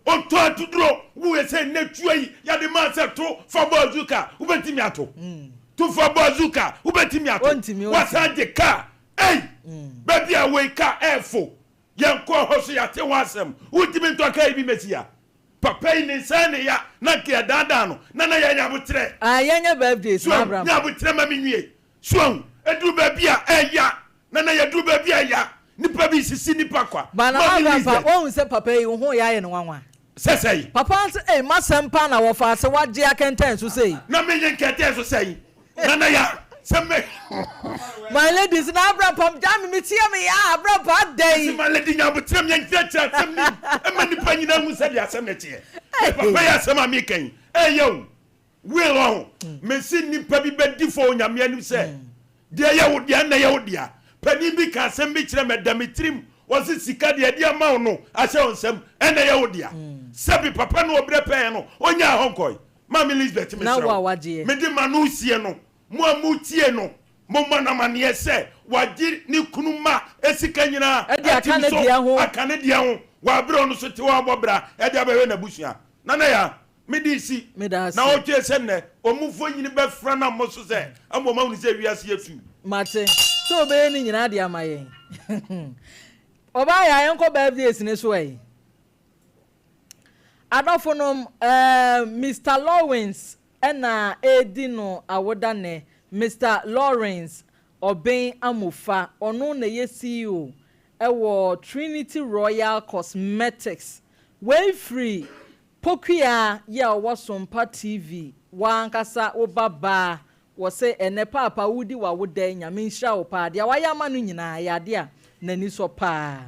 Ɔntɔn atuduro. Woyɛ sɛ nnɛ tuo yi yɛde maa sɛ to fa bɔ azuka, wobɛtumi ato? To fa bɔ azuka, wobɛtumi ato? Ɔntumi, ɔntumi. Wasan gye kaa. Ei! Baabi a wei kaa ɛɛfo. Yɛnkɔɔ hɔ so yɛate ho asɛm. Wontumi ntɔ kaa yi bi mmɛsi ha. Papa yi ne nsa ne ya na nka yɛdaadaa no na na yɛnyɛ aboterɛ. Ah yɛnyɛ birthdays So na ahu? Abraham. Nyɛ aboterɛ ma me nwie. So ahu? Ɛduru baabi a ɛya na na yɛduru baabi a ɛya. Nipa bi sisi nipa kwa. Ba na Mommy Abraham pa Elizabeth. wahu sɛ papa yi wo ho yɛ ayɛ no nwanwa. Sɛ sɛn? Papa nso ei m'asɛm paa na wɔfaa sɛ wagye akɛntɛn so sei. Na menye nkɛntɛn so sɛn? Nana ya sɛ me. My ladies na Abraham gyaa me metie me ya Abraham adɛn. Mese my lady nya aboterɛ me nkyerɛkyerɛ asɛm no mu ma nipa nyinaa hu sɛdeɛ asɛm no teɛ. Me papa yi asɛm a meka yi ɛyɛ o. Will ɔho mese nipa bi bɛdi fɔ Onyame anim sɛ deɛ ɛyɛ wo dea na ɛyɛ wo dea. Panin bi ka asɛm bi kyerɛ me ɛda me tirim ɔse sika deɛ ɛde ama wo no ahyɛ wo nsam ɛna ɛyɛ wo dea. Sɛbi papa no ɔbrɛ pɛɛ no ɔnyaa hɔ nkɔe. Maame Elizabeth, Na mesrɛ wo a wo, wagyeɛ. mede m'ano resie no, mo a moretie no, mommɔ no amanneɛ sɛ wagye ne kunu mma sika nyinaa Ɛde aka atim ne so deɛ ho. aka ne deɛ ho wɔ bere a ɔno nso te hɔ abɔ bra de abɛhwɛ n'abusua. Nana Yaa, mede resi Meda ase. naawɔtwe sɛ nnɛ, wɔn mfonini bɛfra nam mo so sɛ ama wɔahunu sɛ wiase yɛ sum. Mate. Sɛ wobɛyɛ ne nyinaa de ama yɛn. Ɔbaa Yaa, yɛnkɔ birthdays no so ɛ. Adɔfonom, eh, Mister Lawrence na ɛredi no awoda nnɛ. Mister Lawrence Obeng Amofa, ɔno na ɛyɛ CEO wɔ Trinity Royal Cosmetics. Wei firi Pokuaa yi a ɔwɔ Sompa TV, w'ankasa wo ba baa, wɔse ɛnnɛ paapa woredi w'awoda yi, Nyame nhyira wo paa, deɛ wayɛ ama no nyinaa ɛyɛ adeɛ a n'ani sɔ paa.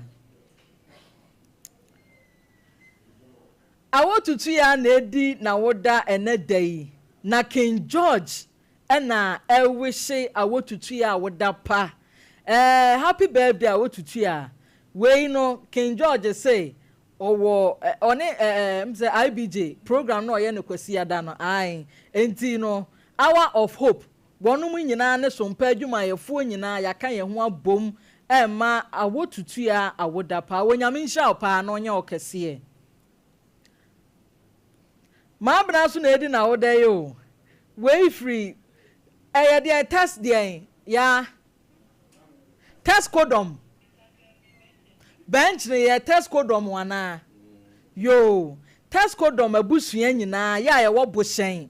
Awotutua na edi n'awoda ɛnɛ da yi, na King George na ɛrewihye awotutua awoda pa. Ɛɛ happy birthday awotutua. Wei no King George se ɔwɔ ɔne ɛɛ sɛ IBJ program no a ɔyɛ no Kwasiada no ae. Enti no Hour of Hope Wɔnom nyinaa ne sompa adwumayɛfoɔ nyinaa yɛaka yɛn ho abom rema awotutua awoda paa. Onyame nhyira wo paa na ɔnyɛ wo kɛseɛ. Maabena nso na edi n'awoda yi o. Wei firi ɛyɛ deɛn test deɛn yaa test kodɔm bɛnkyene yɛ test kodɔm anaa yoo test kodɔm abusua nyinaa yɛ a yɛwɔ bohyɛn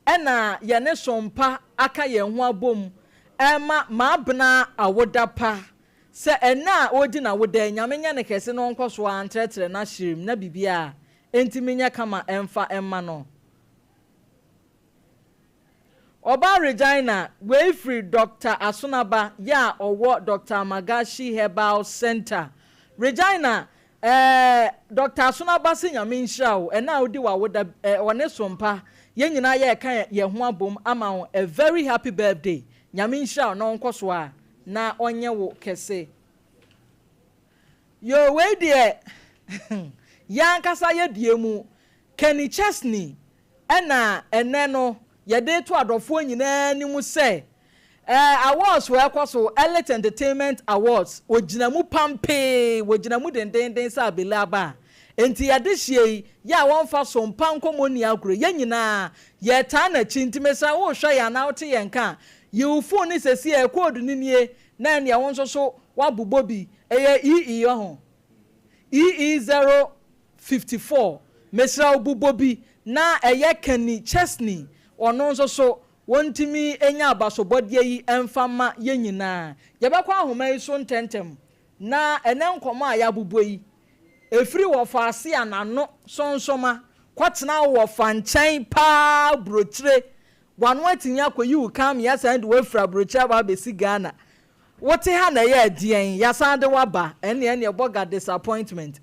Ɛna yɛne Sompa aka yɛn ho abom rema Maabena awoda pa sɛ ɛnnɛ a ɔredi n'awoda yi Nyame nyɛ no kɛse na ɔnkɔ so ara ntrɛtrɛ n'ahyerem na biribiara ntumi nyɛ kama mfa mma no. Ɔbaa Regina, wei firi Dɔkta Asonaba yɛ a ɔwɔ Dɔkta Amagashi Herbal Centre. Regina, Ɛɛ Doctor Asono Abase Nyame nhyira wo ɛnɛ a wodi w'awoda eh ɔne Sompa yɛn nyinaa yɛreka yɛn ho abom ama wo a very happy birthday Nyame nhyira wo na ɔnkɔ so ara na ɔnyɛ wo kɛse. Yoo wei deɛ yɛn ankasa yɛ deɛ mu Kenny Chesney Ɛna ɛnnɛ no yɛde reto adɔfoɔ nyinaa anim sɛ ɛɛ awards a ɛkɔ so, Elite Entertainment Awards, wɔgyina mu pampee, wɔgyina mu dendeenden sɛ abele aba a enti yɛde hyeɛ yi, yɛ a wɔmfa so mpa nkɔmmɔ nni agorɔ, yɛn nyinaa yɛretaa n'akyi, nti mesrɛ wo wohwɛ yɛn anaa wote yɛn nka a, yi wo phone no seesei, code no nie, na ɛnneɛ wo nso so. woabobɔ bi. Ɛyɛ EE ɔho? EE 054, mesrɛ wo bobɔ bi na ɛyɛ Kenny Chesney, ɔno nso so wɔntumi nya abasobɔdeɛ yi mfa mma yɛn nyinaa. Yɛbɛkɔ ahoma yi so ntɛntɛm na ɛnɛ nkɔmmɔ a yɛabobɔ yi, ɛfiri wɔfa ase a n'ano sɔnsɔma kɔtena wo wɔfa nkyɛn paa burokyire, w'ano atumi akɔyi wo kan ma yɛasan de wo afiri aburokyire aba abɛsi Ghana. Wote ha na ɛyɛ ɛdeɛn? Yɛasan de wo aba, ɛnneɛ ɛnneɛ bɔga disappointment.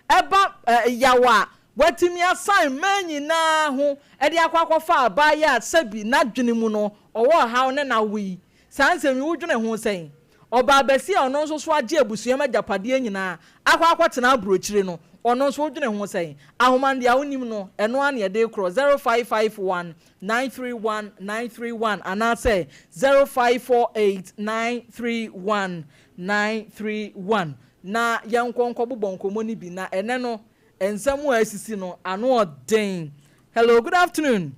Ɛba yaw a watumi asan mmaa nyinaa ho de akɔ akɔfa abaayewa a sɛbi n'adwene mu no ɔwɔ ɔhaw ne n'awo yi. Saa nsɛm yi wodwene ho sɛn? Ɔbaa basia a ɔno nso so agye abusua mu agyapadeɛ nyinaa akɔ akɔtena aburokyire no, ɔno nso wodwene ho sɛn? Ahoma no deɛ wonim no, ɛno ara na yɛde rekorɔ, 0551 931 931 anaasɛ 0548 931 931 na yɛnkɔ nkɔbobɔ nkɔmmɔ no bi na ɛnɛ no nsɛm a asisi no ano ɔden. Hello, good afternoon.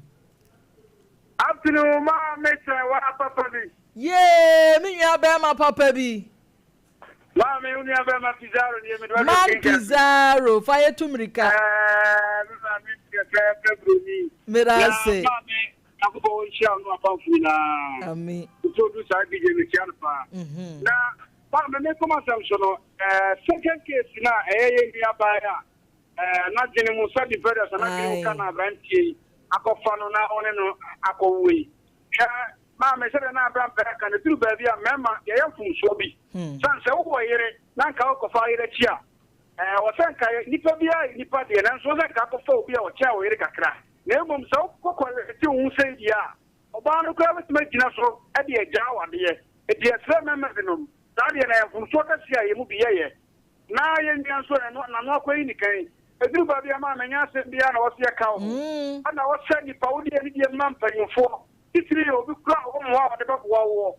Afternoon, maame sɛ wa papa bi. Yee, me nua bɛrima papa bi. Maame, wo nua bɛrima Pizarro nie, mede w'adɔ Man kenkan. Pizarro, fa yɛ tu mmirika. Ɛɛ, me maame fɛfɛɛfɛ buroni. Meda Na ase. maame, Nyankopɔn nhyira wo ne w'apamfo nyinaa. Ami. Nti saa DJ mekyia no paa. Na maame, me kɔm asɛm so no, ɛɛ, second case na ɛyɛ yɛ nua baa a ɛɛ n'adwene mu sɛbi brothers n'adwene mu ka na aberanteɛ yi akɔfa no na ɔne no akɔwo yi. Hwɛ maame, sɛdeɛ na aberanteɛ ka no, duru baabi a mmarima yɛyɛ mfomsoɔ bi. San sɛ wowɔ yere na nka wokɔfa yere akyi a, ɛɛ wɔ sɛ nka nipa biara yɛ nipa deɛ, nanso wɔ sɛ nka akɔfa obi a ɔkyɛn wo yere kakra. Na mmom sɛ wokɔkɔ te wo ho sɛ deɛ a, ɔbaa no koraa bɛtumi agyina so de agyaa wadeɛ. Enti yɛsrɛ mmarima binom, saa deɛ na yɛ mfomsoɔ kɛseɛ a yɛn mu bi yɛyɛ. Na yɛn nua nso ɛno n'ano akɔyi ne kan. Ɛduru baabi a maame nyɛ asɛm biara na wɔsɛ yɛka wo ho. Ɛna wɔsɛ nipa wo deɛ ne deɛ mma mpanyimfoɔ. Titiri yɛ obi kura a ɔwɔ mmoa a wɔde bɛboa woɔ.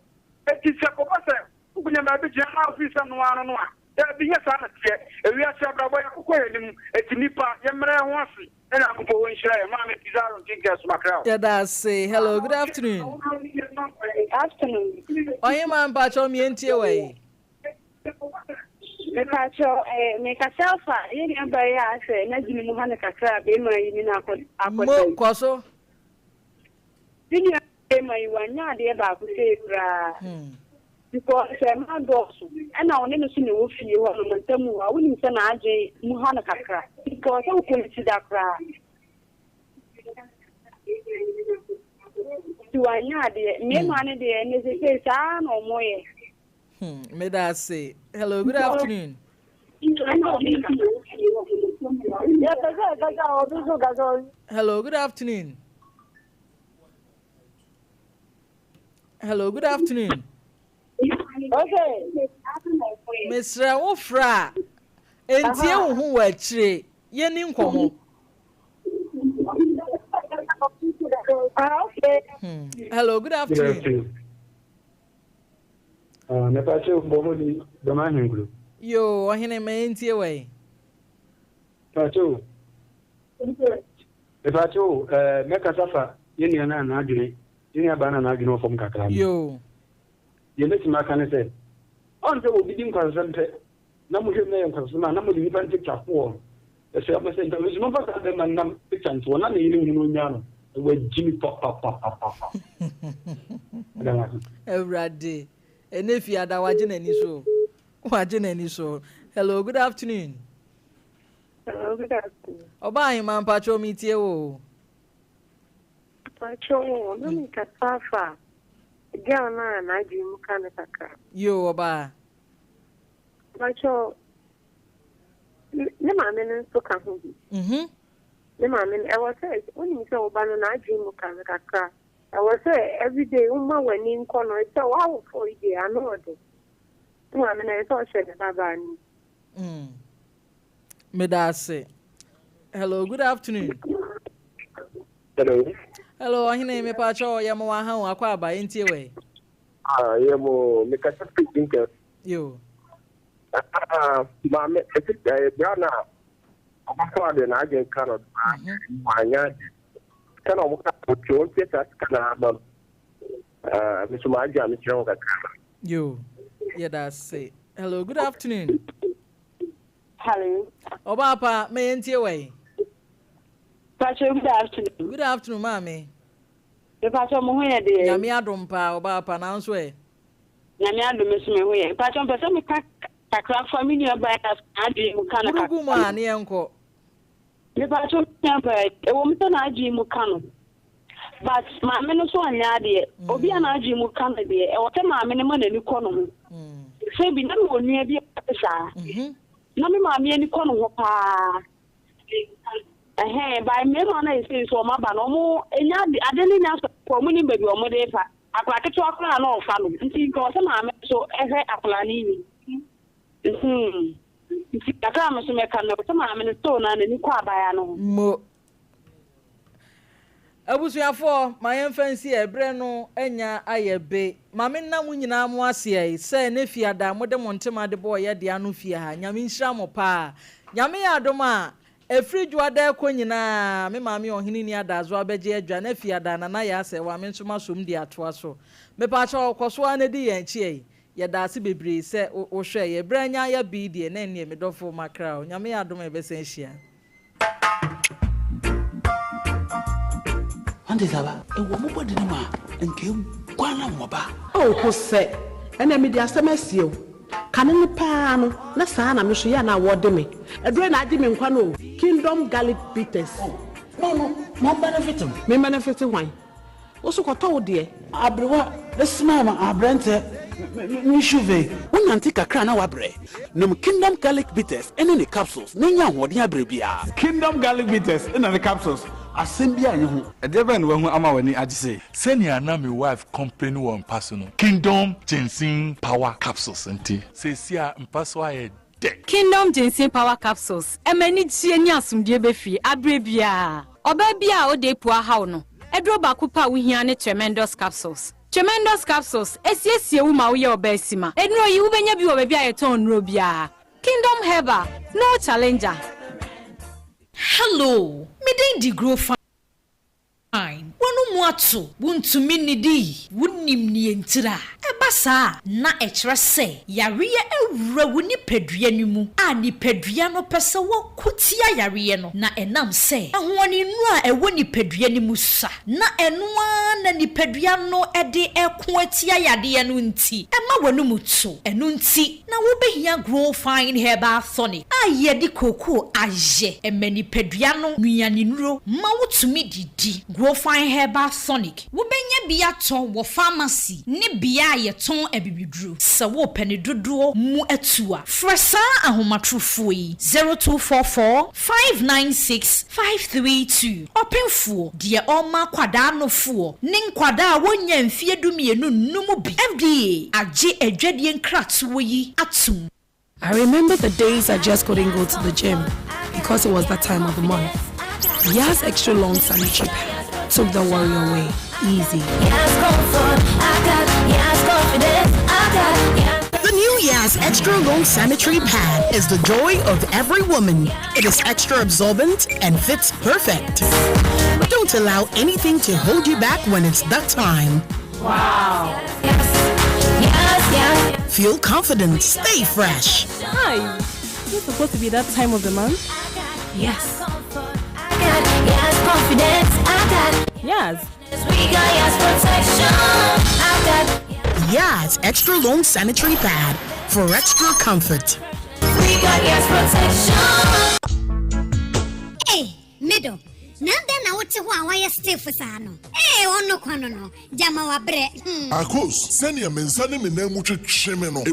Enti sɛ kɔba sɛ wonya baabi gyina na wofii sɛ noa no no a, daabi nyɛ saa na teɛ. Ewiase abrabɔ yɛkokɔ yɛn anim. Enti nipa yɛmmrɛ yɛn ho ase na Nyankopɔn wɔ nhyira yɛn. Maame Pizarro nkenkan somakra o. Yɛda ase. Hello, good afternoon. Afternoon. Ɔhema mpakyɛw mientie wɔ yi. Mepakyɛw, mekasa afa yɛn nua baa yi a asɛ n'adwene mu ha no kakra a bɛrima yi ne no akɔda Mo yi. kɔ so. Ne nua bɛrima yi wanyɛ adeɛ baako sei koraa. Because sɛ mmaa dɔɔso ɛna ɔne no so na ɛwɔ fie hɔ nom ntam hɔ a wonim sɛ n'adwene mu ha no kakra. Because sɛ wokɔ ne ti da koraa. Nti wanyɛ adeɛ. Mmarima no deɛ ɛnɛ sesei saa na ɔmo yɛ. Meda ase. Hello, good afternoon. Hello, good afternoon. Hello, good afternoon. Okay. Mesrɛ wo fra a, entie wo ho wɔ akyire. Yɛni nkɔmmɔ. Ah, okay. Hello, good afternoon. Mepakyɛw bɔ hɔ ni dɔm ahenkuro. Yoo, ɔhene ma yɛntie wɔ yi. Mepakyɛw, mepakyɛw ɛɛ mɛkasa fa yɛn nua no a n'adwene yɛn nua baa no a n'adwene wɔ fam kakra no. Yoo. Deɛ mɛtumi aka ne sɛ, ɔn sɛ obi di nkwasasɛm pɛ na mohwɛ mu na ɛyɛ nkwasasɛm a na mode nipa no picture ko wɔn. Ɛsɛ ɔmo sɛ nka nso momfa saa bɛrima no nam picture nto hɔ na ne yere hu no onyaa no na wagyi me papapapapa. Ɛda mo ase. Awurade, ɛnɛ fiada wagye n'ani so o. Wagye n'ani so. Hello, good afternoon. Hello, good afternoon. Ɔbaa ahema mpakyɛw metie wo o. Mpakyɛw, na mekasa afa girl no a n'adwene mu ka no kakra. Yo, ɔbaa. Mpakyɛw, ne maame no nso ka ho bi. Ne maame no, ɛwɔ sɛ wonim sɛ wo ba no n'adwene mu ka no kakra. Ɛwɔ sɛ everyday woma w'ani nkɔ no, sɛ w'awofo yi deɛ ano ɔden. Ne maame no ɛyɛ sɛ ɔhyɛ ne babaa no. Meda ase. Hello, good afternoon. Hello. Hello, ɔhene mepakyɛw yɛ mo waha o akɔ aba yɛntie wɔ yi. Ah, yɛ mo mekasa fi Jinka. Yo. Ah, maame, ɛti ɛyɛ bra na ɔbɛfo ade na adwen ka no wanya ade. Sika na ɔmo ka ɔtwe wɔn tia saa sika na ama no. Ah, me so maa adwen a mekyerɛ ho kakra. Yo, yɛda ase. Hello, good afternoon. Hello. Ɔbaa pa, ma yɛntie wɔ yi. Pacho, good afternoon. Good afternoon, maame. Mepacho, mo ho yɛ deɛ? Nyame adom paa, ɔbaa pa, nanso ɛ? Nyame adom nso me ho yɛ. Mepacho, mpɛ sɛ meka kakra fa me nua baa n'adwene mu ka no kakra. Burugu mu a, ne yɛnkɔ. Mepacho, me nua baa yi, ɛwɔ mu sɛ n'adwene mu ka no, but maame no so anyɛ adeɛ. Obi a n'adwene mu ka no deɛ, ɛwɔ sɛ maame no ma n'ani kɔ ne ho. Sɛ bi, na mewɔ nua bi a ɔte saa. Na me maame ani kɔ ne ho paa. Ɛhɛn, by mmarima no a ɛsei nso wɔn aba no, wɔn nya ade, ade no nya sɔ kɔ, wɔn nim baabi a wɔn de refa. Akwadaa ketewa koraa na ɔfa no, nti nka ɔsɛ maame nso hwɛ akwadaa no yie. Hmm. Nti kakra a me nso mɛka no, ɔsɛ maame no still na n'ani kɔ abaayewa no ho. Mo. Abusuafoɔ, ma yɛmfa nsi ɛ, berɛ no anya ayɛ be. Ma me nna mo nyinaa mo ase ɛ, sɛ ɛnɛ fiada mode mo ntema de bɔɔ yɛ dea no fie ha. Nyame nhyira mo paa. Nyame yɛ adom a, ɛfiri Dwoada ɛkɔ nyinaa, me maame Ɔhene Ni Adaazoa bɛgye adwa na fiada Nana Yaa Sɛwa me nso masom di atoa so. Mepaakyɛw, kɔ so ara na di yɛn akyi ɛ. Yɛda ase bebree sɛ wo hwɛɛ yɛ. Berɛ anya ayɛ be deɛ, na ɛnneɛ me dɔfo makra o. Nyame yɛ adom a yɛbɛsan ahyia. Ante saba, ewɔ mo bɔde no mu a, nka eguan na wɔba. Oh Hosɛ, ɛnɛ mede asɛm asie wo. Kane no paa no, na saa na me nso yɛ a na wɔde me. Aduro na agye me nkwa no o, Kingdom Garlic Bitters. Oh, no no, ma ɔmbenefit me. Me mbenefit hwan? Wo so kɔtɔ wo deɛ. Aberewa smile ma aberɛntɛ me shuve. Wonante kakra a na woabrɛ. Nom Kingdom Garlic Bitters ne ne capsules na nya ahoɔden abrɛ biara. Kingdom Garlic Bitters na ne capsules, asɛm biara nni ho. Ɛdeɛ bɛn na wahu ama w'ani agye sei? Sɛnea na me wife complain wɔ mpa so no, Kingdom Ginseng Power Capsules nti, seesei a mpa so ayɛ dɛ. Kingdom Ginseng Power Capsules ma anigyeɛ ne asomdwoeɛ ba fie aberɛ biara. Ɔbaa biara a ɔda apu ahaw no, aduro baako pɛ a wohia ne Tremendous Capsules. Tremendous Capsules siesie wo ma woyɛ ɔbaa sima. Nnuro yi, wobɛnya bi wɔ baabi a yɛtɔn nnuro biara. Kingdom Herbal, no challenger. Hello, me din de Grow Fine. W'ano mu ato, wuntumi nnidi, wunnim nea entira. Ɛba saa a, na ɛkyerɛ sɛ yareɛ awura wo nipadua no mu a nipadua no pɛ sɛ wɔko tia yareɛ no, na ɛnam sɛ ahoɔdennuro a ɛwɔ nipadua no mu sua, na ɛno ara na nipadua no de reko atia yadeɛ no nti, ɛma w'anomu to. Ɛno nti na wobɛhia Grow Fine Herbal Tonic a yɛde kookoo ayɛ. Ɛma nipadua no nnuanennuro ma wotumi didi. Grow Fine Herbal Tonic, wobɛnya bi atɔ wɔ pharmacy ne bea a yɛtɔn abibiduro. Sɛ worepɛ ne dodoɔ mu atu a, frɛ saa ahomatorofoɔ yi, 0244 596 532. Ɔpemfoɔ, deɛ ɔrema akwadaa nofoɔ ne nkwadaa a wɔnnya mfeɛ dumienu nnom bi. FDA agye adwadie nkratoɔ yi atom. I remember the days I just couldn't go to the gym because it was that time of the month. Yaz Extra Long Sanitary Pad took the worry away. Easy. The new Yaz Extra Long Sanitary Pad is the joy of every woman. It is extra absorbent and fits perfect. Don't allow anything to hold you back when it's that time. Wow. Yes, Feel confident, stay fresh. Hi. Is it supposed to be that time of the month? Yes. Yes, confidence. I got. Yes. We got yes protection. I got. Yaz Extra Long Sanitary Pad for extra comfort. We got yes protection. Hey, middle. Na dɛn na wote hɔ a woayɛ stiff saa no? Ee, ɔno kwa no no, gyama wabrɛ. Akos, sɛnea me nsa ne me nan mu twetwe me no.